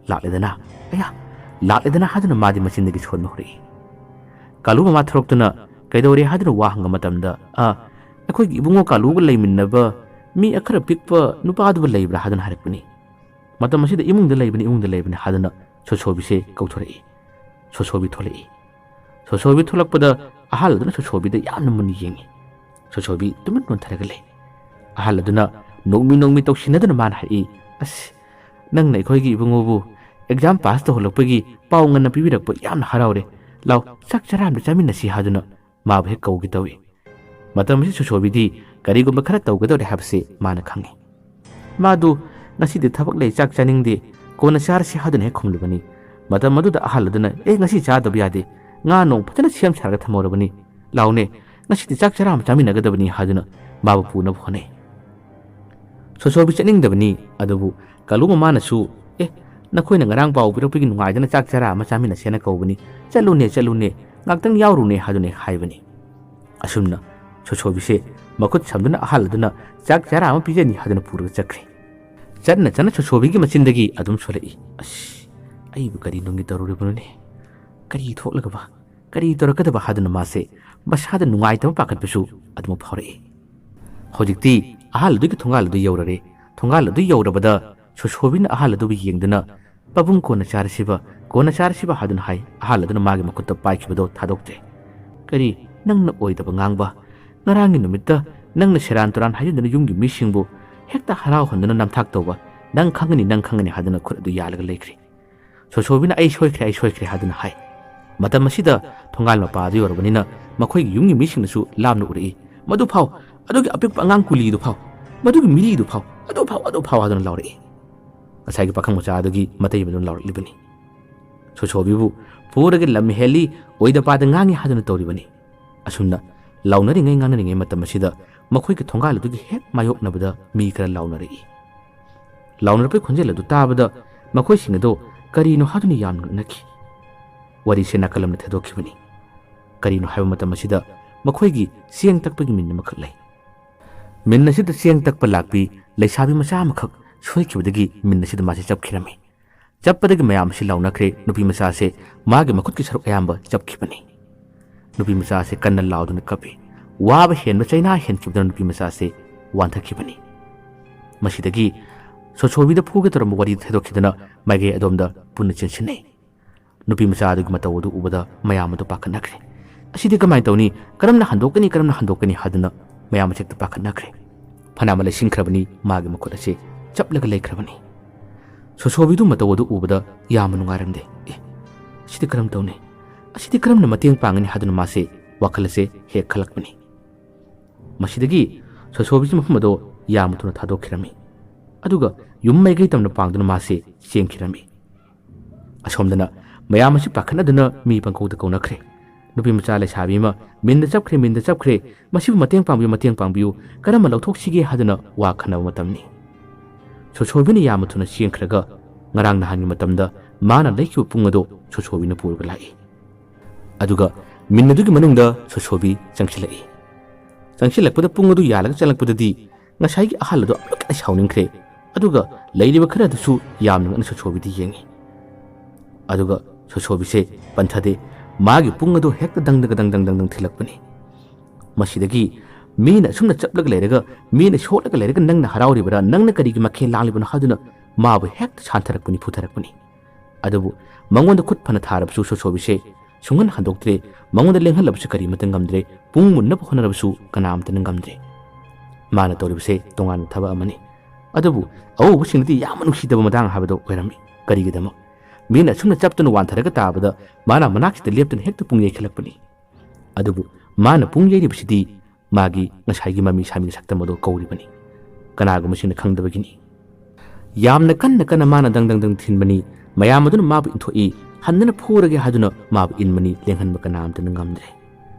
ꯂꯥꯛꯂꯦꯗꯅ, ꯑꯌꯥ, ꯂꯥꯛꯂꯦꯗꯅ" ꯍꯥꯏꯗꯨꯅ ꯃꯥꯗꯤ ꯃꯆꯤꯟꯗꯒꯤ ꯁꯣꯟꯕ ꯍꯧꯔꯛꯏ꯫ ꯀꯥꯂꯨ ꯃꯃꯥ ꯊꯣꯔꯛꯇꯨꯅ ꯀꯩꯗꯧꯔꯦ ꯍꯥꯏꯗꯨꯅ ꯋꯥ ꯍꯪꯕ ꯃꯇꯝꯗ, "ꯑ, ꯑꯩꯈꯣꯏꯒꯤ ꯏꯕꯨꯡꯉꯣ ꯀꯥꯂꯨꯒ ꯂꯩꯃꯤꯟꯅꯕ ꯃꯤ ꯑꯈꯔ ꯄꯤꯛꯄ ꯅꯨꯄꯥꯗꯨꯕꯨ ꯂꯩꯕ꯭ꯔꯥ?" ꯍꯥꯏꯗꯨꯅ ꯍꯥꯏꯔꯛꯄꯅꯤ꯫ ꯃꯇꯝ ꯑꯁꯤꯗ "ꯏꯃꯨꯡꯗ ꯂꯩꯕꯅꯤ, ꯏꯃꯨꯡꯗ ꯂꯩꯕꯅꯤ" ꯍꯥꯏꯗꯨꯅ ꯁꯣꯁꯣꯕꯤꯁꯦ ꯀꯧꯊꯣꯔꯛꯏ꯫ ꯁꯣꯁꯣꯕꯤ ꯊꯣꯛꯂꯛꯏ꯫ ꯁꯣꯁꯣꯕꯤ ꯊꯣꯛꯂꯛꯄꯗ ꯑꯍꯜ ꯑꯗꯨꯅ ꯁꯣꯁꯣꯕꯤꯗ ꯌꯥꯝꯅ ꯃꯨꯟꯅ ꯌꯦꯡꯉꯤ꯫ ꯁꯣꯁꯣꯕꯤ ꯇꯨꯃꯤꯟ ꯅꯣꯟꯊꯔꯒ ꯂꯩ꯫ ꯑꯍꯜ ꯑꯗꯨꯅ ꯅꯣꯛꯃꯤ ꯅꯣꯛꯃꯤ ꯇꯧꯁꯤꯟꯅꯗꯨꯅ ꯃꯥꯅ ꯍꯥꯏꯔꯛꯏ, "ꯑꯁ, ꯅꯪꯅ ꯑꯩꯈꯣꯏꯒꯤ ꯏꯕꯨꯡꯉꯣꯕꯨ ꯑꯦꯛꯖꯥꯝ ꯄꯥꯁ ꯇꯧꯍꯜꯂꯛꯄꯒꯤ ꯄꯥꯎ ꯉꯟꯅ ꯄꯤꯕꯤꯔꯛꯄ ꯌꯥꯝꯅ ꯍꯔꯥꯎꯔꯦ꯫ ꯂꯥꯎ, ꯆꯥꯛ ꯆꯔꯥ ꯑꯃ ꯆꯥꯃꯤꯟꯅꯁꯤ" ꯍꯥꯏꯗꯨꯅ ꯃꯥꯕꯨ ꯍꯦꯛ ꯀꯧꯒꯦ ꯇꯧꯏ꯫ ꯃꯇꯝ ꯑꯁꯤ ꯁꯣꯁꯣꯕꯤꯗꯤ ꯀꯔꯤꯒꯨꯝꯕ ꯈꯔ ꯇꯧꯒꯗꯧꯔꯦ ꯍꯥꯏꯕꯁꯤ ꯃꯥꯅ ꯈꯪꯏ꯫ ꯃꯥꯗꯨ "ꯉꯁꯤꯗꯤ ꯊꯕꯛ ꯂꯩ, ꯆꯥꯛ ꯆꯥꯅꯤꯡꯗꯦ, ꯀꯣꯟꯅ ꯆꯥꯔꯁꯤ" ꯍꯥꯏꯗꯨꯅ ꯍꯦꯛ ꯈꯨꯝꯂꯨꯕꯅꯤ꯫ ꯃꯇꯝ ꯑꯗꯨꯗ ꯑꯍꯜ ꯑꯗꯨꯅ, "ꯑꯦ, ꯉꯁꯤ ꯆꯥꯗꯕ ꯌꯥꯗꯦ, ꯉꯥ ꯅꯣꯡ ꯐꯖꯅ ꯁꯦꯝ ꯁꯥꯔꯒ ꯊꯝꯍꯧꯔꯕꯅꯤ, ꯂꯥꯎꯅꯦ, ꯉꯁꯤꯗꯤ ꯆꯥꯛ ꯆꯔꯥ ꯑꯃ ꯆꯥꯃꯤꯟꯅꯒꯗꯕꯅꯤ" ꯍꯥꯏꯗꯨꯅ ꯃꯥꯕꯨ ꯄꯨꯅꯕ ꯍꯣꯠꯅꯩ꯫ ꯁꯣꯁꯣꯕꯤ ꯆꯠꯅꯤꯡꯗꯕꯅꯤ, ꯑꯗꯨꯕꯨ ꯀꯂꯨ ꯃꯃꯥꯅꯁꯨ, "ꯑꯦ, ꯅꯈꯣꯏꯅ ꯉꯔꯥꯡ ꯄꯥꯎ ꯄꯤꯔꯛꯄꯒꯤ ꯅꯨꯡꯉꯥꯏꯗꯅ ꯆꯥꯛ ꯆꯔꯥ ꯑꯃ ꯆꯥꯃꯤꯟꯅꯁꯦꯅ ꯀꯧꯕꯅꯤ, ꯆꯠꯂꯨꯅꯦ, ꯆꯠꯂꯨꯅꯦ, ꯉꯥꯛꯇꯪ ꯌꯥꯎꯔꯨꯅꯦ" ꯍꯥꯏꯗꯨꯅ ꯍꯥꯏꯕꯅꯤ꯫ ꯑꯁꯨꯝꯅ ꯁꯣꯁꯣꯕꯤꯁꯦ ꯃꯈꯨꯠ ꯁꯝꯗꯨꯅ ꯑꯍꯜ ꯑꯗꯨꯅ ꯆꯥꯛ ꯆꯔꯥ ꯑꯃ ꯄꯤꯖꯅꯤ ꯍꯥꯏꯗꯨꯅ ꯄꯨꯔꯒ ꯆꯠꯈ꯭ꯔꯦ꯫ ꯆꯠꯅ ꯆꯠꯅ ꯁꯣꯁꯣꯕꯤꯒꯤ ꯃꯆꯤꯟꯗꯒꯤ ꯑꯗꯨꯝ ꯁꯣꯜꯂꯛꯏ, "ꯑꯁ, ꯑꯩꯕꯨ ꯀꯔꯤ ꯅꯨꯡꯒꯤ ꯇꯧꯔꯨꯔꯤꯕꯅꯣꯅꯦ? ꯀꯔꯤ ꯊꯣꯛꯂꯒꯕ? ꯀꯔꯤ ꯇꯧꯔꯛꯀꯗꯕ?" ꯍꯥꯏꯗꯨꯅ ꯃꯥꯁꯦ ꯃꯁꯥꯗ ꯅꯨꯡꯉꯥꯏꯇꯕ ꯄꯥꯈꯠꯄꯁꯨ ꯑꯗꯨꯃꯛ ꯐꯥꯎꯔꯛꯏ꯫ ꯍꯧꯖꯤꯛꯇꯤ ꯑꯍꯜ ꯑꯗꯨꯒꯤ ꯊꯣꯡꯒꯥꯜ ꯑꯗꯨ ꯌꯧꯔꯔꯦ꯫ ꯊꯣꯡꯒꯥꯜ ꯑꯗꯨ ꯌꯧꯔꯕꯗ ꯁꯣꯁꯣꯕꯤꯅ ꯑꯍꯜ ꯑꯗꯨꯕꯨ ꯌꯦꯡꯗꯨꯅ, "ꯄꯥꯕꯨꯡ, ꯀꯣꯟꯅ ꯆꯥꯔꯁꯤꯕ, ꯀꯣꯟꯅ ꯆꯥꯔꯁꯤꯕ" ꯍꯥꯏꯗꯨꯅ ꯍꯥꯏ꯫ ꯑꯍꯜ ꯑꯗꯨꯅ ꯃꯥꯒꯤ ꯃꯈꯨꯠꯇ ꯄꯥꯏꯈꯤꯕꯗꯣ ꯊꯥꯗꯣꯛꯇ꯭ꯔꯦ꯫ "ꯀꯔꯤ, ꯅꯪꯅ ꯑꯣꯏꯗꯕ ꯉꯥꯡꯕ? ꯉꯔꯥꯡꯒꯤ ꯅꯨꯃꯤꯠꯇ ꯅꯪꯅ ꯁꯦꯔꯥꯟ ꯇꯨꯔꯥꯟ ꯍꯥꯏꯖꯤꯟꯗꯨꯅ ꯌꯨꯝꯒꯤ ꯃꯤꯁꯤꯡꯕꯨ ꯍꯦꯛꯇ ꯍꯔꯥꯎꯍꯟꯗꯨꯅ ꯅꯝꯊꯥꯛ ꯇꯧꯕ꯫ ꯅꯪ ꯈꯪꯒꯅꯤ, ꯅꯪ ꯈꯪꯒꯅꯤ" ꯍꯥꯏꯗꯨꯅ ꯈꯨꯠ ꯑꯗꯨ ꯌꯥꯜꯂꯒ ꯂꯩꯈ꯭ꯔꯦ꯫ ꯁꯣꯁꯣꯕꯤꯅ, "ꯑꯩ ꯁꯣꯏꯈ꯭ꯔꯦ, ꯑꯩ ꯁꯣꯏꯈ꯭ꯔꯦ" ꯍꯥꯏꯗꯨꯅ ꯍꯥꯏ꯫ ꯃꯇꯝ ꯑꯁꯤꯗ ꯊꯣꯡꯒꯥꯜ ꯃꯄꯥ ꯑꯗꯨ ꯌꯧꯔꯕꯅꯤꯅ ꯃꯈꯣꯏꯒꯤ ꯌꯨꯝꯒꯤ ꯃꯤꯁꯤꯡꯅꯁꯨ ꯂꯥꯞꯅ ꯎꯔꯛꯏ꯫ "ꯃꯗꯨ ꯐꯥꯎ, ꯑꯗꯨꯒꯤ ꯑꯄꯤꯛꯄ ꯑꯉꯥꯡ ꯀꯨꯂꯤꯗꯨ ꯐꯥꯎ, ꯃꯗꯨꯒꯤ ꯃꯤꯂꯤꯗꯨ ꯐꯥꯎ, ꯑꯗꯨ ꯐꯥꯎ, ꯑꯗꯨ ꯐꯥꯎ" ꯍꯥꯏꯗꯨꯅ ꯂꯥꯎꯔꯛꯏ꯫ ꯉꯁꯥꯏꯒꯤ ꯄꯥꯈꯪ ꯃꯆꯥ ꯑꯗꯨꯒꯤ ꯃꯇꯩ ꯑꯃꯗꯨꯅ ꯂꯥꯎꯔꯛꯂꯤꯕꯅꯤ꯫ ꯁꯣꯁꯣꯕꯤꯕꯨ ꯐꯨꯔꯒ ꯂꯝ ꯍꯦꯜꯂꯤ, ꯑꯣꯏꯗ ꯄꯥꯗ ꯉꯥꯡꯉꯤ ꯍꯥꯏꯗꯨꯅ ꯇꯧꯔꯤꯕꯅꯤ꯫ ꯑꯁꯨꯝꯅ ꯂꯥꯎꯅꯔꯤꯉꯩ ꯉꯥꯡꯅꯔꯤꯉꯩ ꯃꯇꯝ ꯑꯁꯤꯗ ꯃꯈꯣꯏꯒꯤ ꯊꯣꯡꯒꯥꯜ ꯑꯗꯨꯒꯤ ꯍꯦꯛ ꯃꯥꯌꯣꯛꯅꯕꯗ ꯃꯤ ꯈꯔ ꯂꯥꯎꯅꯔꯛꯏ꯫ ꯂꯥꯎꯅꯔꯛꯄꯒꯤ ꯈꯣꯟꯖꯦꯜ ꯑꯗꯨ ꯇꯥꯕꯗ ꯃꯈꯣꯏꯁꯤꯡ ꯑꯗꯨ ꯀꯔꯤꯅꯣ ꯍꯥꯏꯗꯨꯅ ꯌꯥꯝꯅ ꯉꯛꯅꯈꯤ꯫ ꯋꯥꯔꯤꯁꯦ ꯅꯥꯀꯜ ꯑꯃꯗ ꯊꯦꯗꯣꯛꯈꯤꯕꯅꯤ꯫ ꯀꯔꯤꯅꯣ ꯍꯥꯏꯕ ꯃꯇꯝ ꯑꯁꯤꯗ ꯃꯈꯣꯏꯒꯤ ꯆꯦꯡ ꯇꯛꯄꯒꯤ ꯃꯤꯟ ꯑꯃꯈꯛ ꯂꯩ꯫ ꯃꯤꯟ ꯑꯁꯤꯗ ꯆꯦꯡ ꯇꯛꯄ ꯂꯥꯛꯄꯤ ꯂꯩꯁꯥꯕꯤ ꯃꯆꯥ ꯑꯃꯈꯛ ꯁꯣꯏꯈꯤꯕꯗꯒꯤ ꯃꯤꯟ ꯑꯁꯤꯗ ꯃꯥꯁꯦ ꯆꯞꯈꯤꯔꯝꯃꯤ꯫ ꯆꯞꯄꯗꯒꯤ ꯃꯌꯥꯝ ꯑꯁꯤ ꯂꯥꯎꯅꯈ꯭ꯔꯦ, ꯅꯨꯄꯤ ꯃꯆꯥꯁꯦ ꯃꯥꯒꯤ ꯃꯈꯨꯠꯀꯤ ꯁꯔꯨꯛ ꯑꯌꯥꯝꯕ ꯆꯞꯈꯤꯕꯅꯤ꯫ ꯅꯨꯄꯤ ꯃꯆꯥꯁꯦ ꯀꯟꯅ ꯂꯥꯎꯗꯨꯅ ꯀꯞꯄꯤ꯫ ꯋꯥꯕ ꯍꯦꯟꯕ ꯆꯩꯅꯥ ꯍꯦꯟꯈꯤꯕꯗꯨꯅ ꯅꯨꯄꯤ ꯃꯆꯥꯁꯦ ꯋꯥꯟꯊꯈꯤꯕꯅꯤ꯫ ꯃꯁꯤꯗꯒꯤ ꯁꯣꯁꯣꯕꯤꯗ ꯐꯨꯒꯦ ꯇꯧꯔꯝꯕ ꯋꯥꯔꯤꯗꯨ ꯊꯩꯗꯣꯛꯈꯤꯗꯨꯅ ꯃꯥꯏꯀꯩ ꯑꯗꯣꯝꯗ ꯄꯨꯟꯅ ꯆꯦꯟꯁꯤꯟꯅꯩ꯫ ꯅꯨꯄꯤ ꯃꯆꯥ ꯑꯗꯨꯒꯤ ꯃꯇꯧ ꯑꯗꯨ ꯎꯕꯗ ꯃꯌꯥꯝ ꯑꯗꯨ ꯄꯥꯈꯠꯅꯈ꯭ꯔꯦ꯫ "ꯑꯁꯤꯗꯤ ꯀꯃꯥꯏꯅ ꯇꯧꯅꯤ? ꯀꯔꯝꯅ ꯍꯟꯗꯣꯛꯀꯅꯤ? ꯀꯔꯝꯅ ꯍꯟꯗꯣꯛꯀꯅꯤ?" ꯍꯥꯏꯗꯨꯅ ꯃꯌꯥꯝ ꯑꯁꯤ ꯍꯦꯛꯇ ꯄꯥꯈꯠꯅꯈ꯭ꯔꯦ꯫ ꯐꯅ ꯑꯃ ꯂꯩꯁꯤꯟꯈ꯭ꯔꯕꯅꯤ, ꯃꯥꯒꯤ ꯃꯈꯨꯠ ꯑꯁꯤ ꯆꯞꯂꯒ ꯂꯩꯈ꯭ꯔꯕꯅꯤ꯫ ꯁꯣꯁꯣꯕꯤꯗꯨ ꯃꯇꯧ ꯑꯗꯨ ꯎꯕꯗ ꯌꯥꯝꯅ ꯅꯨꯡꯉꯥꯏꯔꯝꯗꯦ꯫ "ꯑꯦ, ꯑꯁꯤꯗꯤ ꯀꯔꯝ ꯇꯧꯅꯤ? ꯑꯁꯤꯗꯤ ꯀꯔꯝꯅ ꯃꯇꯦꯡ ꯄꯥꯡꯒꯅꯤ?" ꯍꯥꯏꯗꯨꯅ ꯃꯥꯁꯦ ꯋꯥꯈꯜ ꯑꯁꯦ ꯍꯦꯛ ꯈꯜꯂꯛꯄꯅꯤ꯫ ꯃꯁꯤꯗꯒꯤ ꯁꯣꯁꯣꯕꯤꯁꯤ ꯃꯐꯝ ꯑꯗꯣ ꯌꯥꯝꯅ ꯊꯨꯅ ꯊꯥꯗꯣꯛꯈꯤꯔꯝꯃꯤ꯫ ꯑꯗꯨꯒ ꯌꯨꯝ ꯃꯥꯏꯀꯩ ꯇꯝꯅ ꯄꯥꯡꯗꯨꯅ ꯃꯥꯁꯦ ꯆꯦꯟꯈꯤꯔꯝꯃꯤ꯫ ꯑꯁꯣꯝꯗꯅ ꯃꯌꯥꯝ ꯑꯁꯤ ꯄꯥꯈꯠꯅꯗꯨꯅ ꯃꯤ ꯄꯪꯀꯧꯗ ꯀꯧꯅꯈ꯭ꯔꯦ꯫ ꯅꯨꯄꯤ ꯃꯆꯥ ꯂꯩꯁꯥꯕꯤ ꯑꯃ, "ꯃꯤꯟꯗ ꯆꯞꯈ꯭ꯔꯦ, ꯃꯤꯟꯗ ꯆꯞꯈ꯭ꯔꯦ, ꯃꯁꯤꯕꯨ ꯃꯇꯦꯡ ꯄꯥꯡꯕꯤꯌꯨ, ꯃꯇꯦꯡ ꯄꯥꯡꯕꯤꯌꯨ, ꯀꯔꯝꯅ ꯂꯧꯊꯣꯛꯁꯤꯒꯦ?" ꯍꯥꯏꯗꯨꯅ ꯋꯥ ꯈꯟꯅꯕ ꯃꯇꯝꯅꯤ꯫ ꯁꯣꯁꯣꯕꯤꯅ ꯌꯥꯝꯅ ꯊꯨꯅ ꯆꯦꯟꯈ꯭ꯔꯒ ꯉꯔꯥꯡ ꯅꯍꯥꯟꯒꯤ ꯃꯇꯝꯗ ꯃꯥꯅ ꯂꯩꯈꯤꯕ ꯄꯨꯡ ꯑꯗꯣ ꯁꯣꯁꯣꯕꯤꯅ ꯄꯨꯔꯒ ꯂꯥꯛꯏ꯫ ꯑꯗꯨꯒ ꯃꯤꯟ ꯑꯗꯨꯒꯤ ꯃꯅꯨꯡꯗ ꯁꯣꯁꯣꯕꯤ ꯆꯪꯁꯤꯜꯂꯛꯏ꯫ ꯆꯪꯁꯤꯜꯂꯛꯄꯗ ꯄꯨꯡ ꯑꯗꯨ ꯌꯥꯜꯂꯒ ꯆꯪꯂꯛꯄꯗꯗꯤ ꯉꯁꯥꯏꯒꯤ ꯑꯍꯜ ꯑꯗꯨ ꯑꯃꯨꯛꯀ ꯍꯦꯟꯅ ꯁꯥꯎꯅꯤꯡꯈ꯭ꯔꯦ꯫ ꯑꯗꯨꯒ ꯂꯩꯔꯤꯕ ꯈꯔ ꯑꯗꯨꯁꯨ ꯌꯥꯝꯅ ꯉꯛꯅ ꯁꯣꯁꯣꯕꯤꯗ ꯌꯦꯡꯉꯤ꯫ ꯑꯗꯨꯒ ꯁꯣꯁꯣꯕꯤꯁꯦ ꯄꯟꯊꯗꯦ꯫ ꯃꯥꯒꯤ ꯄꯨꯡ ꯑꯗꯨ ꯍꯦꯛꯇ ꯗꯪ ꯗꯪ ꯗꯪ ꯗꯪ ꯗꯪ ꯊꯤꯜꯂꯛꯄꯅꯤ꯫ ꯃꯁꯤꯗꯒꯤ ꯃꯤꯅ ꯑꯁꯨꯝꯅ ꯆꯞꯂꯒ ꯂꯩꯔꯒ, ꯃꯤꯅ ꯁꯣꯠꯂꯒ ꯂꯩꯔꯒ ꯅꯪꯅ ꯍꯔꯥꯎꯔꯤꯕꯔꯥ, ꯅꯪꯅ ꯀꯔꯤꯒꯤ ꯃꯈꯦꯜ ꯂꯥꯡꯂꯤꯕꯅꯣ ꯍꯥꯏꯗꯨꯅ ꯃꯥꯕꯨ ꯍꯦꯛꯇ ꯁꯥꯟꯊꯔꯛꯄꯅꯤ, ꯐꯨꯊꯔꯛꯄꯅꯤ꯫ ꯑꯗꯨꯕꯨ ꯃꯉꯣꯟꯗ ꯈꯨꯠ ꯐꯅ ꯊꯥꯔꯕꯁꯨ ꯁꯣꯁꯣꯕꯤꯁꯦ ꯁꯨꯡꯍꯟ ꯍꯟꯗꯣꯛꯇ꯭ꯔꯦ, ꯃꯉꯣꯟꯗ ꯂꯦꯡꯍꯜꯂꯕꯁꯨ ꯀꯔꯤꯃꯠꯇ ꯉꯝꯗ꯭ꯔꯦ, ꯄꯨꯡ ꯃꯨꯟꯅꯕ ꯍꯣꯠꯅꯔꯕꯁꯨ ꯀꯅꯥꯃꯠꯇꯅ ꯉꯝꯗ꯭ꯔꯦ꯫ ꯃꯥꯅ ꯇꯧꯔꯤꯕꯁꯦ ꯇꯣꯉꯥꯟꯕ ꯊꯕꯛ ꯑꯃꯅꯤ꯫ ꯑꯗꯨꯕꯨ ꯑꯎꯕꯁꯤꯡꯅꯗꯤ ꯌꯥꯝꯅ ꯅꯨꯡꯁꯤꯗꯕ ꯃꯇꯥꯡ ꯍꯥꯏꯕꯗꯣ ꯑꯣꯏꯔꯝꯃꯤ꯫ ꯀꯔꯤꯒꯤꯗꯃꯛ? ꯃꯤꯅ ꯑꯁꯨꯝꯅ ꯆꯞꯇꯨꯅ ꯋꯥꯟꯊꯔꯒ ꯇꯥꯕꯗ ꯃꯥꯅ ꯃꯅꯥꯛꯁꯤꯗ ꯂꯦꯞꯇꯨꯅ ꯍꯦꯛꯇ ꯄꯨꯡ ꯌꯩꯈꯠꯂꯛꯄꯅꯤ꯫ ꯑꯗꯨꯕꯨ ꯃꯥꯅ ꯄꯨꯡ ꯌꯩꯔꯤꯕꯁꯤꯗꯤ ꯃꯥꯒꯤ ꯉꯁꯥꯏꯒꯤ ꯃꯃꯤ ꯁꯥꯃꯤꯒꯤ ꯁꯛꯇꯝ ꯑꯗꯨ ꯀꯧꯔꯤꯕꯅꯤ꯫ ꯀꯅꯥꯒꯨꯝꯕꯁꯤꯡꯅ ꯈꯪꯗꯕꯒꯤꯅꯤ꯫ ꯌꯥꯝꯅ ꯀꯟꯅ ꯀꯟꯅ ꯃꯥꯅ ꯗꯪ ꯗꯪ ꯗꯪ ꯊꯤꯟꯕꯅꯤ꯫ ꯃꯌꯥꯝ ꯑꯗꯨꯅ ꯃꯥꯕꯨ ꯏꯟꯊꯣꯛꯏ꯫ ꯍꯟꯗꯅ ꯐꯨꯔꯒꯦ ꯍꯥꯏꯗꯨꯅ ꯃꯥꯕꯨ ꯏꯟꯕꯅꯤ, ꯂꯦꯡꯍꯟꯕ ꯀꯅꯥꯝꯇꯅ ꯉꯝꯗ꯭ꯔꯦ꯫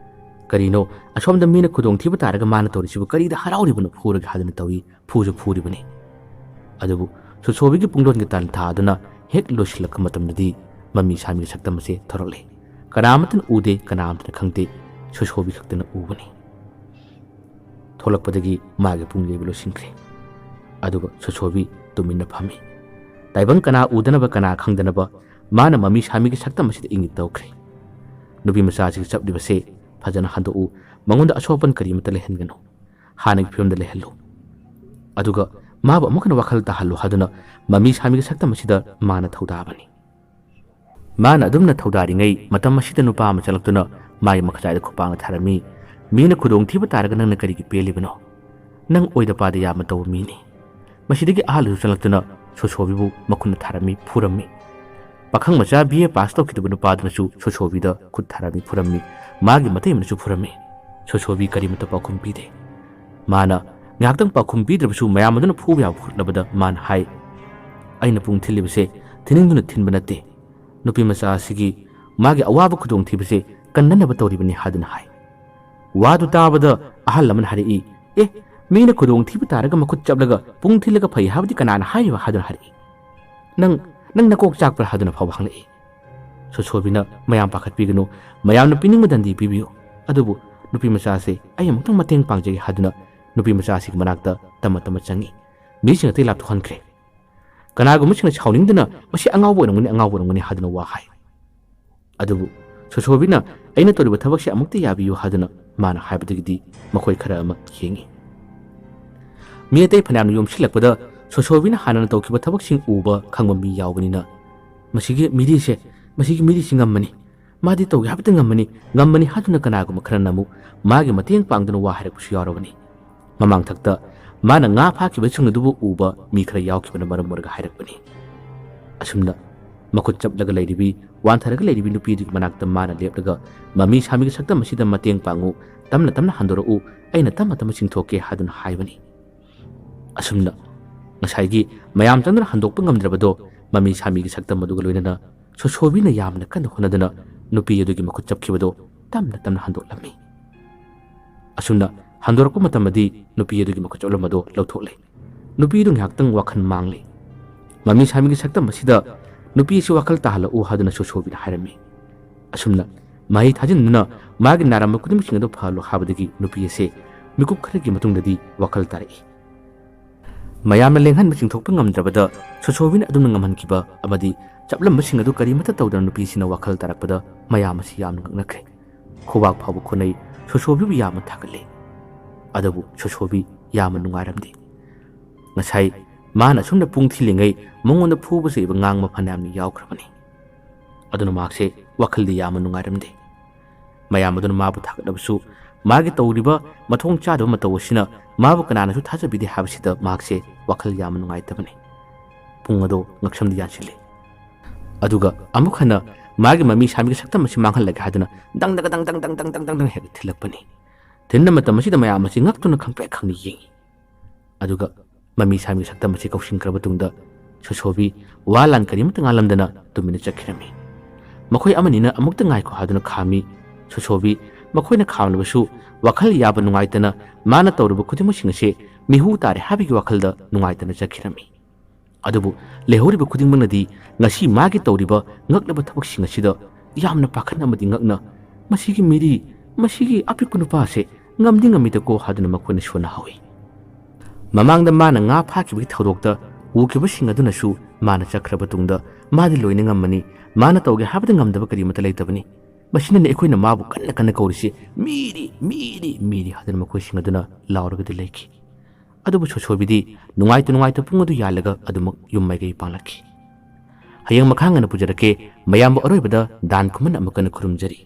ꯀꯔꯤꯅꯣ, ꯑꯁꯣꯝꯗ ꯃꯤꯅ ꯈꯨꯗꯣꯡꯊꯤꯕ ꯇꯥꯔꯒ ꯃꯥꯅ ꯇꯧꯔꯤꯁꯤꯕꯨ? ꯀꯔꯤꯗ ꯍꯔꯥꯎꯔꯤꯕꯅꯣ? ꯐꯨꯔꯒꯦ ꯍꯥꯏꯗꯨꯅ ꯇꯧꯏ, ꯐꯨꯁꯨ ꯐꯨꯔꯤꯕꯅꯤ꯫ ꯑꯗꯨꯕꯨ ꯁꯣꯁꯣꯕꯤꯒꯤ ꯄꯨꯡꯗꯣꯟꯒꯤ ꯇꯥꯟ ꯊꯥꯗꯨꯅ ꯍꯦꯛ ꯂꯣꯏꯁꯤꯜꯂꯛꯄ ꯃꯇꯝꯗꯗꯤ ꯃꯃꯤ ꯁꯥꯃꯤꯒꯤ ꯁꯛꯇꯝ ꯑꯁꯦ ꯊꯣꯔꯛꯂꯦ꯫ ꯀꯅꯥꯃꯠꯇꯅ ꯎꯗꯦ, ꯀꯅꯥꯃꯠꯇꯅ ꯈꯪꯗꯦ, ꯁꯣꯁꯣꯕꯤ ꯈꯛꯇꯅ ꯎꯕꯅꯤ꯫ ꯊꯣꯛꯂꯛꯄꯗꯒꯤ ꯃꯥꯒꯤ ꯄꯨꯡ ꯌꯩꯕ ꯂꯣꯏꯁꯤꯟꯈ꯭ꯔꯦ꯫ ꯑꯗꯨꯒ ꯁꯣꯁꯣꯕꯤ ꯇꯨꯃꯤꯟꯅ ꯐꯝꯃꯤ꯫ ꯇꯥꯏꯕꯪ ꯀꯅꯥ ꯎꯗꯅꯕ, ꯀꯅꯥ ꯈꯪꯗꯅꯕ, ꯃꯥꯅ ꯃꯃꯤ ꯁꯥꯃꯤꯒꯤ ꯁꯛꯇꯝ ꯑꯁꯤꯗ ꯏꯪꯒꯤꯠ ꯇꯧꯈ꯭ꯔꯦ꯫ ꯅꯨꯄꯤ ꯃꯆꯥꯁꯤꯒꯤ ꯆꯞꯂꯤꯕꯁꯦ ꯐꯖꯅ ꯍꯟꯗꯣꯛꯎ, ꯃꯉꯣꯟꯗ ꯑꯁꯣꯛ ꯑꯄꯟ ꯀꯔꯤꯃꯠꯇ ꯂꯩꯍꯟꯒꯅꯨ, ꯍꯥꯟꯅꯒꯤ ꯐꯤꯕꯝꯗ ꯂꯩꯍꯜꯂꯨ꯫ ꯑꯗꯨꯒ ꯃꯥꯕꯨ ꯑꯃꯨꯛ ꯍꯟꯅ ꯋꯥꯈꯜ ꯇꯥꯍꯜꯂꯨ ꯍꯥꯏꯗꯨꯅ ꯃꯃꯤ ꯁꯥꯃꯤꯒꯤ ꯁꯛꯇꯝ ꯑꯁꯤꯗ ꯃꯥꯅ ꯊꯧꯗꯥꯕꯅꯤ꯫ ꯃꯥꯅ ꯑꯗꯨꯝꯅ ꯊꯧꯗꯥꯔꯤꯉꯩ ꯃꯇꯝ ꯑꯁꯤꯗ ꯅꯨꯄꯥ ꯑꯃ ꯆꯪꯂꯛꯇꯨꯅ ꯃꯥꯒꯤ ꯃꯈꯖꯥꯏꯗ ꯈꯨꯄꯥꯛꯅ ꯊꯥꯔꯝꯃꯤ꯫ "ꯃꯤꯅ ꯈꯨꯗꯣꯡꯊꯤꯕ ꯇꯥꯔꯒ ꯅꯪꯅ ꯀꯔꯤꯒꯤ ꯄꯦꯜꯂꯤꯕꯅꯣ?" "ꯅꯪ ꯑꯣꯏꯗ ꯄꯥꯗ ꯌꯥꯝꯅ ꯇꯧꯕ ꯃꯤꯅꯤ"꯫ ꯃꯁꯤꯗꯒꯤ ꯑꯍꯜꯁꯨ ꯆꯪꯂꯛꯇꯨꯅ ꯁꯣꯁꯣꯕꯤꯕꯨ ꯃꯈꯨꯠꯅ ꯊꯥꯔꯝꯃꯤ, ꯐꯨꯔꯝꯃꯤ꯫ ꯄꯥꯈꯪ ꯃꯆꯥ ꯕꯤ ꯑꯦ ꯄꯥꯁ ꯇꯧꯈꯤꯗꯕ ꯅꯨꯄꯥꯗꯨꯅꯁꯨ ꯁꯣꯁꯣꯕꯤꯗ ꯈꯨꯠ ꯊꯥꯔꯝꯃꯤ, ꯐꯨꯔꯝꯃꯤ꯫ ꯃꯥꯒꯤ ꯃꯇꯩ ꯑꯃꯅꯁꯨ ꯐꯨꯔꯝꯃꯤ꯫ ꯁꯣꯁꯣꯕꯤ ꯀꯔꯤꯃꯠꯇ ꯄꯥꯎꯈꯨꯝ ꯄꯤꯗꯦ꯫ ꯃꯥꯅ ꯉꯥꯏꯍꯥꯛꯇꯪ ꯄꯥꯎꯈꯨꯝ ꯄꯤꯗ꯭ꯔꯕꯁꯨ ꯃꯌꯥꯝ ꯑꯗꯨꯅ ꯐꯨꯕ ꯌꯥꯕ ꯐꯨꯔꯛꯂꯕꯗ ꯃꯥꯅ ꯍꯥꯏ, "ꯑꯩꯅ ꯄꯨꯡ ꯊꯤꯜꯂꯤꯕꯁꯦ ꯊꯤꯅꯤꯡꯗꯨꯅ ꯊꯤꯟꯕ ꯅꯠꯇꯦ꯫ ꯅꯨꯄꯤ ꯃꯆꯥ ꯑꯁꯤꯒꯤ ꯃꯥꯒꯤ ꯑꯋꯥꯕ ꯈꯨꯗꯣꯡꯊꯤꯕꯁꯦ ꯀꯟꯅꯅꯕ ꯇꯧꯔꯤꯕꯅꯤ" ꯍꯥꯏꯗꯨꯅ ꯍꯥꯏ꯫ ꯋꯥꯗꯨ ꯇꯥꯕꯗ ꯑꯍꯜ ꯑꯃꯅ ꯍꯥꯏꯔꯛꯏ, "ꯑꯦ, ꯃꯤꯅ ꯈꯨꯗꯣꯡꯊꯤꯕ ꯇꯥꯔꯒ ꯃꯈꯨꯠ ꯆꯞꯂꯒ ꯄꯨꯡ ꯊꯤꯜꯂꯒ ꯐꯩ ꯍꯥꯏꯕꯗꯤ ꯀꯅꯥꯅ ꯍꯥꯏꯔꯤꯕ?" ꯍꯥꯏꯗꯨꯅ ꯍꯥꯏꯔꯛꯏ꯫ "ꯅꯪ, ꯅꯪ ꯅꯀꯣꯛ ꯆꯥꯛꯄ꯭ꯔꯥ?" ꯍꯥꯏꯗꯨꯅ ꯐꯥꯎꯕ ꯍꯪꯂꯛꯏ꯫ ꯁꯣꯁꯣꯕꯤꯅ, "ꯃꯌꯥꯝ ꯄꯥꯈꯠꯄꯤꯒꯅꯨ, ꯃꯌꯥꯝꯅ ꯄꯤꯅꯤꯡꯕ ꯗꯟꯗꯤ ꯄꯤꯕꯤꯌꯨ, ꯑꯗꯨꯕꯨ ꯅꯨꯄꯤ ꯃꯆꯥꯁꯦ ꯑꯩ ꯑꯃꯨꯛꯇꯪ ꯃꯇꯦꯡ ꯄꯥꯡꯖꯒꯦ" ꯍꯥꯏꯗꯨꯅ ꯅꯨꯄꯤ ꯃꯆꯥꯁꯤꯒꯤ ꯃꯅꯥꯛꯇ ꯇꯞꯅ ꯇꯞꯅ ꯆꯪꯉꯤ꯫ ꯃꯤꯁꯤꯡ ꯑꯇꯩ ꯂꯥꯞꯊꯣꯛꯍꯟꯈ꯭ꯔꯦ꯫ ꯀꯅꯥꯒꯨꯝꯕꯁꯤꯡꯅ ꯁꯥꯎꯅꯤꯡꯗꯨꯅ "ꯃꯁꯤ ꯑꯉꯥꯎꯕ ꯑꯣꯏꯔꯝꯒꯅꯤ, ꯑꯉꯥꯎꯕ ꯑꯣꯏꯔꯝꯒꯅꯤ" ꯍꯥꯏꯗꯨꯅ ꯋꯥ ꯍꯥꯏ꯫ ꯑꯗꯨꯕꯨ ꯁꯣꯁꯣꯕꯤꯅ "ꯑꯩꯅ ꯇꯧꯔꯤꯕ ꯊꯕꯛꯁꯦ ꯑꯃꯨꯛꯇ ꯌꯥꯕꯤꯌꯨ" ꯍꯥꯏꯗꯨꯅ ꯃꯥꯅ ꯍꯥꯏꯕꯗꯒꯤꯗꯤ ꯃꯈꯣꯏ ꯈꯔ ꯑꯃ ꯌꯦꯡꯉꯤ꯫ ꯃꯤ ꯑꯇꯩ ꯐꯅꯌꯥꯝꯅ ꯌꯣꯝꯁꯤꯜꯂꯛꯄꯗ ꯁꯣꯁꯣꯕꯤꯅ ꯍꯥꯟꯅꯅ ꯇꯧꯈꯤꯕ ꯊꯕꯛꯁꯤꯡ ꯎꯕ ꯈꯪꯕ ꯃꯤ ꯌꯥꯎꯕꯅꯤꯅ, "ꯃꯁꯤꯒꯤ ꯃꯤꯔꯤꯁꯦ, ꯃꯁꯤꯒꯤ ꯃꯤꯔꯤꯁꯤ ꯉꯝꯃꯅꯤ, ꯃꯥꯗꯤ ꯇꯧꯒꯦ ꯍꯥꯏꯕꯗ ꯉꯝꯃꯅꯤ, ꯉꯝꯃꯅꯤ" ꯍꯥꯏꯗꯨꯅ ꯀꯅꯥꯒꯨꯝꯕ ꯈꯔꯅ ꯑꯃꯨꯛ ꯃꯥꯒꯤ ꯃꯇꯦꯡ ꯄꯥꯡꯗꯨꯅ ꯋꯥ ꯍꯥꯏꯔꯛꯄꯁꯨ ꯌꯥꯎꯔꯕꯅꯤ꯫ ꯃꯃꯥꯡꯊꯛꯇ ꯃꯥꯅ ꯉꯥ ꯐꯥꯈꯤꯕꯁꯤꯡ ꯑꯗꯨꯕꯨ ꯎꯕ ꯃꯤ ꯈꯔ ꯌꯥꯎꯈꯤꯕꯅ ꯃꯔꯝ ꯑꯣꯏꯔꯒ ꯍꯥꯏꯔꯛꯄꯅꯤ꯫ ꯑꯁꯨꯝꯅ ꯃꯈꯨꯠ ꯆꯞꯂꯒ ꯂꯩꯔꯤꯕꯤ, ꯋꯥꯟꯊꯔꯒ ꯂꯩꯔꯤꯕꯤ ꯅꯨꯄꯤ ꯑꯗꯨꯒꯤ ꯃꯅꯥꯛꯇ ꯃꯥꯅ ꯂꯦꯞꯂꯒ, "ꯃꯃꯤ ꯁꯥꯃꯤꯒꯤ ꯁꯛꯇꯝ ꯑꯁꯤꯗ ꯃꯇꯦꯡ ꯄꯥꯡꯉꯨ, ꯇꯞꯅ ꯇꯞꯅ ꯍꯟꯗꯣꯔꯛꯎ, ꯑꯩꯅ ꯇꯞꯅ ꯇꯞꯅ ꯆꯤꯡꯊꯣꯛꯀꯦ" ꯍꯥꯏꯗꯨꯅ ꯍꯥꯏꯕꯅꯤ꯫ ꯑꯁꯨꯝꯅ ꯉꯁꯥꯏꯒꯤ ꯃꯌꯥꯝ ꯆꯪꯗꯨꯅ ꯍꯟꯗꯣꯛꯄ ꯉꯝꯗ꯭ꯔꯕꯗꯣ ꯃꯃꯤ ꯁꯥꯃꯤꯒꯤ ꯁꯛꯇꯝ ꯑꯗꯨꯒ ꯂꯣꯏꯅꯅ ꯁꯣꯁꯣꯕꯤꯅ ꯌꯥꯝꯅ ꯀꯟꯅ ꯍꯣꯠꯅꯗꯨꯅ ꯅꯨꯄꯤ ꯑꯗꯨꯒꯤ ꯃꯈꯨꯠ ꯆꯞꯈꯤꯕꯗꯣ ꯇꯞꯅ ꯇꯞꯅ ꯍꯟꯗꯣꯛꯂꯝꯃꯤ꯫ ꯑꯁꯨꯝꯅ ꯍꯟꯗꯣꯔꯛꯄ ꯃꯇꯝꯗꯗꯤ ꯅꯨꯄꯤ ꯑꯗꯨꯒꯤ ꯃꯈꯨꯠ ꯆꯞꯂꯝꯕꯗꯣ ꯂꯧꯊꯣꯛꯂꯦ꯫ ꯅꯨꯄꯤ ꯑꯗꯨ ꯉꯥꯏꯍꯥꯛꯇꯪ ꯋꯥꯈꯜ ꯃꯥꯡꯂꯦ꯫ "ꯃꯃꯤ ꯁꯥꯃꯤꯒꯤ ꯁꯛꯇꯝ ꯑꯁꯤꯗ ꯅꯨꯄꯤ ꯑꯁꯤ ꯋꯥꯈꯜ ꯇꯥꯍꯜꯂꯛꯎ" ꯍꯥꯏꯗꯨꯅ ꯁꯣꯁꯣꯕꯤꯅ ꯍꯥꯏꯔꯝꯃꯤ꯫ ꯑꯁꯨꯝꯅ ꯃꯍꯩ ꯊꯥꯖꯤꯟꯗꯨꯅ ꯃꯥꯒꯤ ꯅꯥꯔꯝꯕ ꯈꯨꯗꯤꯡꯃꯛꯁꯤꯡ ꯑꯗꯨ ꯐꯍꯜꯂꯨ ꯍꯥꯏꯕꯗꯒꯤ ꯅꯨꯄꯤ ꯑꯁꯤ ꯃꯤꯀꯨꯞ ꯈꯔꯒꯤ ꯃꯇꯨꯡꯗꯗꯤ ꯋꯥꯈꯜ ꯇꯥꯔꯛꯏ꯫ ꯃꯌꯥꯝꯅ ꯂꯦꯡꯍꯟꯕ ꯆꯤꯡꯊꯣꯛꯄ ꯉꯝꯗ꯭ꯔꯕꯗ ꯁꯣꯁꯣꯕꯤꯅ ꯑꯗꯨꯝꯅ ꯉꯝꯍꯟꯈꯤꯕ ꯑꯃꯗꯤ ꯆꯞꯂꯝꯕꯁꯤꯡ ꯑꯗꯨ ꯀꯔꯤꯃꯠꯇ ꯇꯧꯗꯅ ꯅꯨꯄꯤꯁꯤꯅ ꯋꯥꯈꯜ ꯇꯥꯔꯛꯄꯗ ꯃꯌꯥꯝ ꯑꯁꯤ ꯌꯥꯝꯅ ꯉꯛꯅꯈ꯭ꯔꯦ꯫ ꯈꯨꯕꯥꯛ ꯐꯥꯎꯕ ꯈꯨꯅꯩ, ꯁꯣꯁꯣꯕꯤꯕꯨ ꯌꯥꯝꯅ ꯊꯥꯒꯠꯂꯤ꯫ ꯑꯗꯨꯕꯨ ꯁꯣꯁꯣꯕꯤ ꯌꯥꯝꯅ ꯅꯨꯡꯉꯥꯏꯔꯝꯗꯦ꯫ ꯉꯁꯥꯏ ꯃꯥꯅ ꯑꯁꯨꯝꯅ ꯄꯨꯡ ꯊꯤꯜꯂꯤꯉꯩ ꯃꯉꯣꯟꯗ ꯐꯨꯕ ꯆꯩꯕ ꯉꯥꯡꯕ ꯐꯅꯌꯥꯝꯅ ꯌꯥꯎꯈ꯭ꯔꯕꯅꯤ꯫ ꯑꯗꯨꯅ ꯃꯍꯥꯛꯁꯦ ꯋꯥꯈꯜꯗꯤ ꯌꯥꯝꯅ ꯅꯨꯡꯉꯥꯏꯔꯝꯗꯦ꯫ ꯃꯌꯥꯝ ꯑꯗꯨꯅ ꯃꯥꯕꯨ ꯊꯥꯒꯠꯂꯕꯁꯨ ꯃꯥꯒꯤ ꯇꯧꯔꯤꯕ ꯃꯊꯣꯡ ꯆꯥꯗꯕ ꯃꯇꯧ ꯑꯁꯤꯅ ꯃꯥꯕꯨ ꯀꯅꯥꯅꯁꯨ ꯊꯥꯖꯕꯤꯗꯦ ꯍꯥꯏꯕꯁꯤꯗ ꯃꯍꯥꯛꯁꯦ ꯋꯥꯈꯜ ꯌꯥꯝꯅ ꯅꯨꯡꯉꯥꯏꯇꯕꯅꯤ꯫ ꯄꯨꯡ ꯑꯗꯣ ꯉꯛꯁꯝꯗ ꯌꯥꯟꯁꯤꯜꯂꯤ꯫ ꯑꯗꯨꯒ ꯑꯃꯨꯛ ꯍꯟꯅ ꯃꯥꯒꯤ ꯃꯃꯤ ꯁꯥꯃꯤꯒꯤ ꯁꯛꯇꯝ ꯑꯁꯤ ꯃꯥꯡꯍꯜꯂꯒꯦ ꯍꯥꯏꯗꯨꯅ ꯗꯪ ꯗꯪ ꯗꯪ ꯗꯪ ꯗꯪ ꯗꯪ ꯗꯪ ꯗꯪ ꯍꯦꯛ ꯊꯤꯜꯂꯛꯄꯅꯤ꯫ ꯊꯤꯟꯕ ꯃꯇꯝ ꯑꯁꯤꯗ ꯃꯌꯥꯝ ꯑꯁꯤ ꯉꯛꯇꯨꯅ ꯈꯪꯄ꯭ꯔꯦꯛ ꯈꯪꯅ ꯌꯦꯡꯏ꯫ ꯑꯗꯨꯒ ꯃꯃꯤ ꯁꯥꯃꯤꯒꯤ ꯁꯛꯇꯝ ꯑꯁꯤ ꯀꯧꯁꯤꯟꯈ꯭ꯔꯕ ꯇꯨꯡꯗ ꯁꯣꯁꯣꯕꯤ ꯋꯥ ꯂꯥꯟ ꯀꯔꯤꯃꯠꯇ ꯉꯥꯡꯂꯝꯗꯅ ꯇꯨꯃꯤꯟꯅ ꯆꯠꯈꯤꯔꯝꯃꯤ꯫ ꯃꯈꯣꯏ ꯑꯃꯅꯤꯅ ꯑꯃꯨꯛꯇ ꯉꯥꯏꯈꯣ ꯍꯥꯏꯗꯨꯅ ꯈꯥꯝꯃꯤ꯫ ꯁꯣꯁꯣꯕꯤ ꯃꯈꯣꯏꯅ ꯈꯥꯝꯂꯕꯁꯨ ꯋꯥꯈꯜ ꯌꯥꯕ ꯅꯨꯡꯉꯥꯏꯇꯅ ꯃꯥꯅ ꯇꯧꯔꯤꯕ ꯈꯨꯗꯤꯡꯃꯛꯁꯤꯡ ꯑꯁꯤ ꯃꯤꯍꯨ ꯇꯥꯔꯦ ꯍꯥꯏꯕꯒꯤ ꯋꯥꯈꯜꯗ ꯅꯨꯡꯉꯥꯏꯇꯅ ꯆꯠꯈꯤꯔꯝꯃꯤ꯫ ꯑꯗꯨꯕꯨ ꯂꯩꯍꯧꯔꯤꯕ ꯈꯨꯗꯤꯡꯃꯛꯅꯗꯤ ꯉꯁꯤ ꯃꯥꯒꯤ ꯇꯧꯔꯤꯕ ꯉꯛꯂꯕ ꯊꯕꯛꯁꯤꯡ ꯑꯁꯤꯗ ꯌꯥꯝꯅ ꯄꯥꯈꯠꯅ ꯑꯃꯗꯤ ꯉꯛꯅ, "ꯃꯁꯤꯒꯤ ꯃꯤꯔꯤ, ꯃꯁꯤꯒꯤ ꯑꯄꯤꯛꯄ ꯅꯨꯄꯥ ꯑꯁꯦ ꯉꯝꯗꯤ ꯉꯝꯃꯤꯗꯀꯣ" ꯍꯥꯏꯗꯨꯅ ꯃꯈꯣꯏꯅ ꯁꯣꯟꯅꯍꯧꯏ꯫ ꯃꯃꯥꯡꯗ ꯃꯥꯅ ꯉꯥ ꯐꯥꯈꯤꯕꯒꯤ ꯊꯧꯗꯣꯛꯇ ꯎꯈꯤꯕꯁꯤꯡ ꯑꯗꯨꯅꯁꯨ ꯃꯥꯅ ꯆꯠꯈ꯭ꯔꯕ ꯇꯨꯡꯗ ꯃꯥꯗꯤ ꯂꯣꯏꯅ ꯉꯝꯃꯅꯤ, ꯃꯥꯅ ꯇꯧꯒꯦ ꯍꯥꯏꯕꯗ ꯉꯝꯗꯕ ꯀꯔꯤꯃꯠꯇ ꯂꯩꯇꯕꯅꯤ꯫ ꯃꯁꯤꯅꯅꯤ ꯑꯩꯈꯣꯏꯅ ꯃꯥꯕꯨ ꯀꯟꯅ ꯀꯟꯅ ꯀꯧꯔꯤꯁꯤ, "ꯃꯤꯔꯤ, ꯃꯤꯔꯤ, ꯃꯤꯔꯤ" ꯍꯥꯏꯗꯨꯅ ꯃꯈꯣꯏꯁꯤꯡ ꯑꯗꯨꯅ ꯂꯥꯎꯔꯒꯗꯤ ꯂꯩꯈꯤ꯫ ꯑꯗꯨꯕꯨ ꯁꯣꯁꯣꯕꯤꯗꯤ ꯅꯨꯡꯉꯥꯏꯇ ꯅꯨꯡꯉꯥꯏꯇ ꯄꯨꯡ ꯑꯗꯨ ꯌꯥꯜꯂꯒ ꯑꯗꯨꯃꯛ ꯌꯨꯝ ꯃꯥꯏꯀꯩ ꯄꯥꯡꯂꯛꯈꯤ꯫ "ꯍꯌꯦꯡ ꯃꯈꯥ ꯉꯟꯅ ꯄꯨꯖꯔꯛꯀꯦ, ꯃꯌꯥꯝꯕꯨ ꯑꯔꯣꯏꯕꯗ ꯗꯥꯟ ꯈꯨꯃꯟ ꯑꯃꯨꯛ ꯀꯟꯅ ꯈꯨꯔꯨꯝꯖꯔꯤ"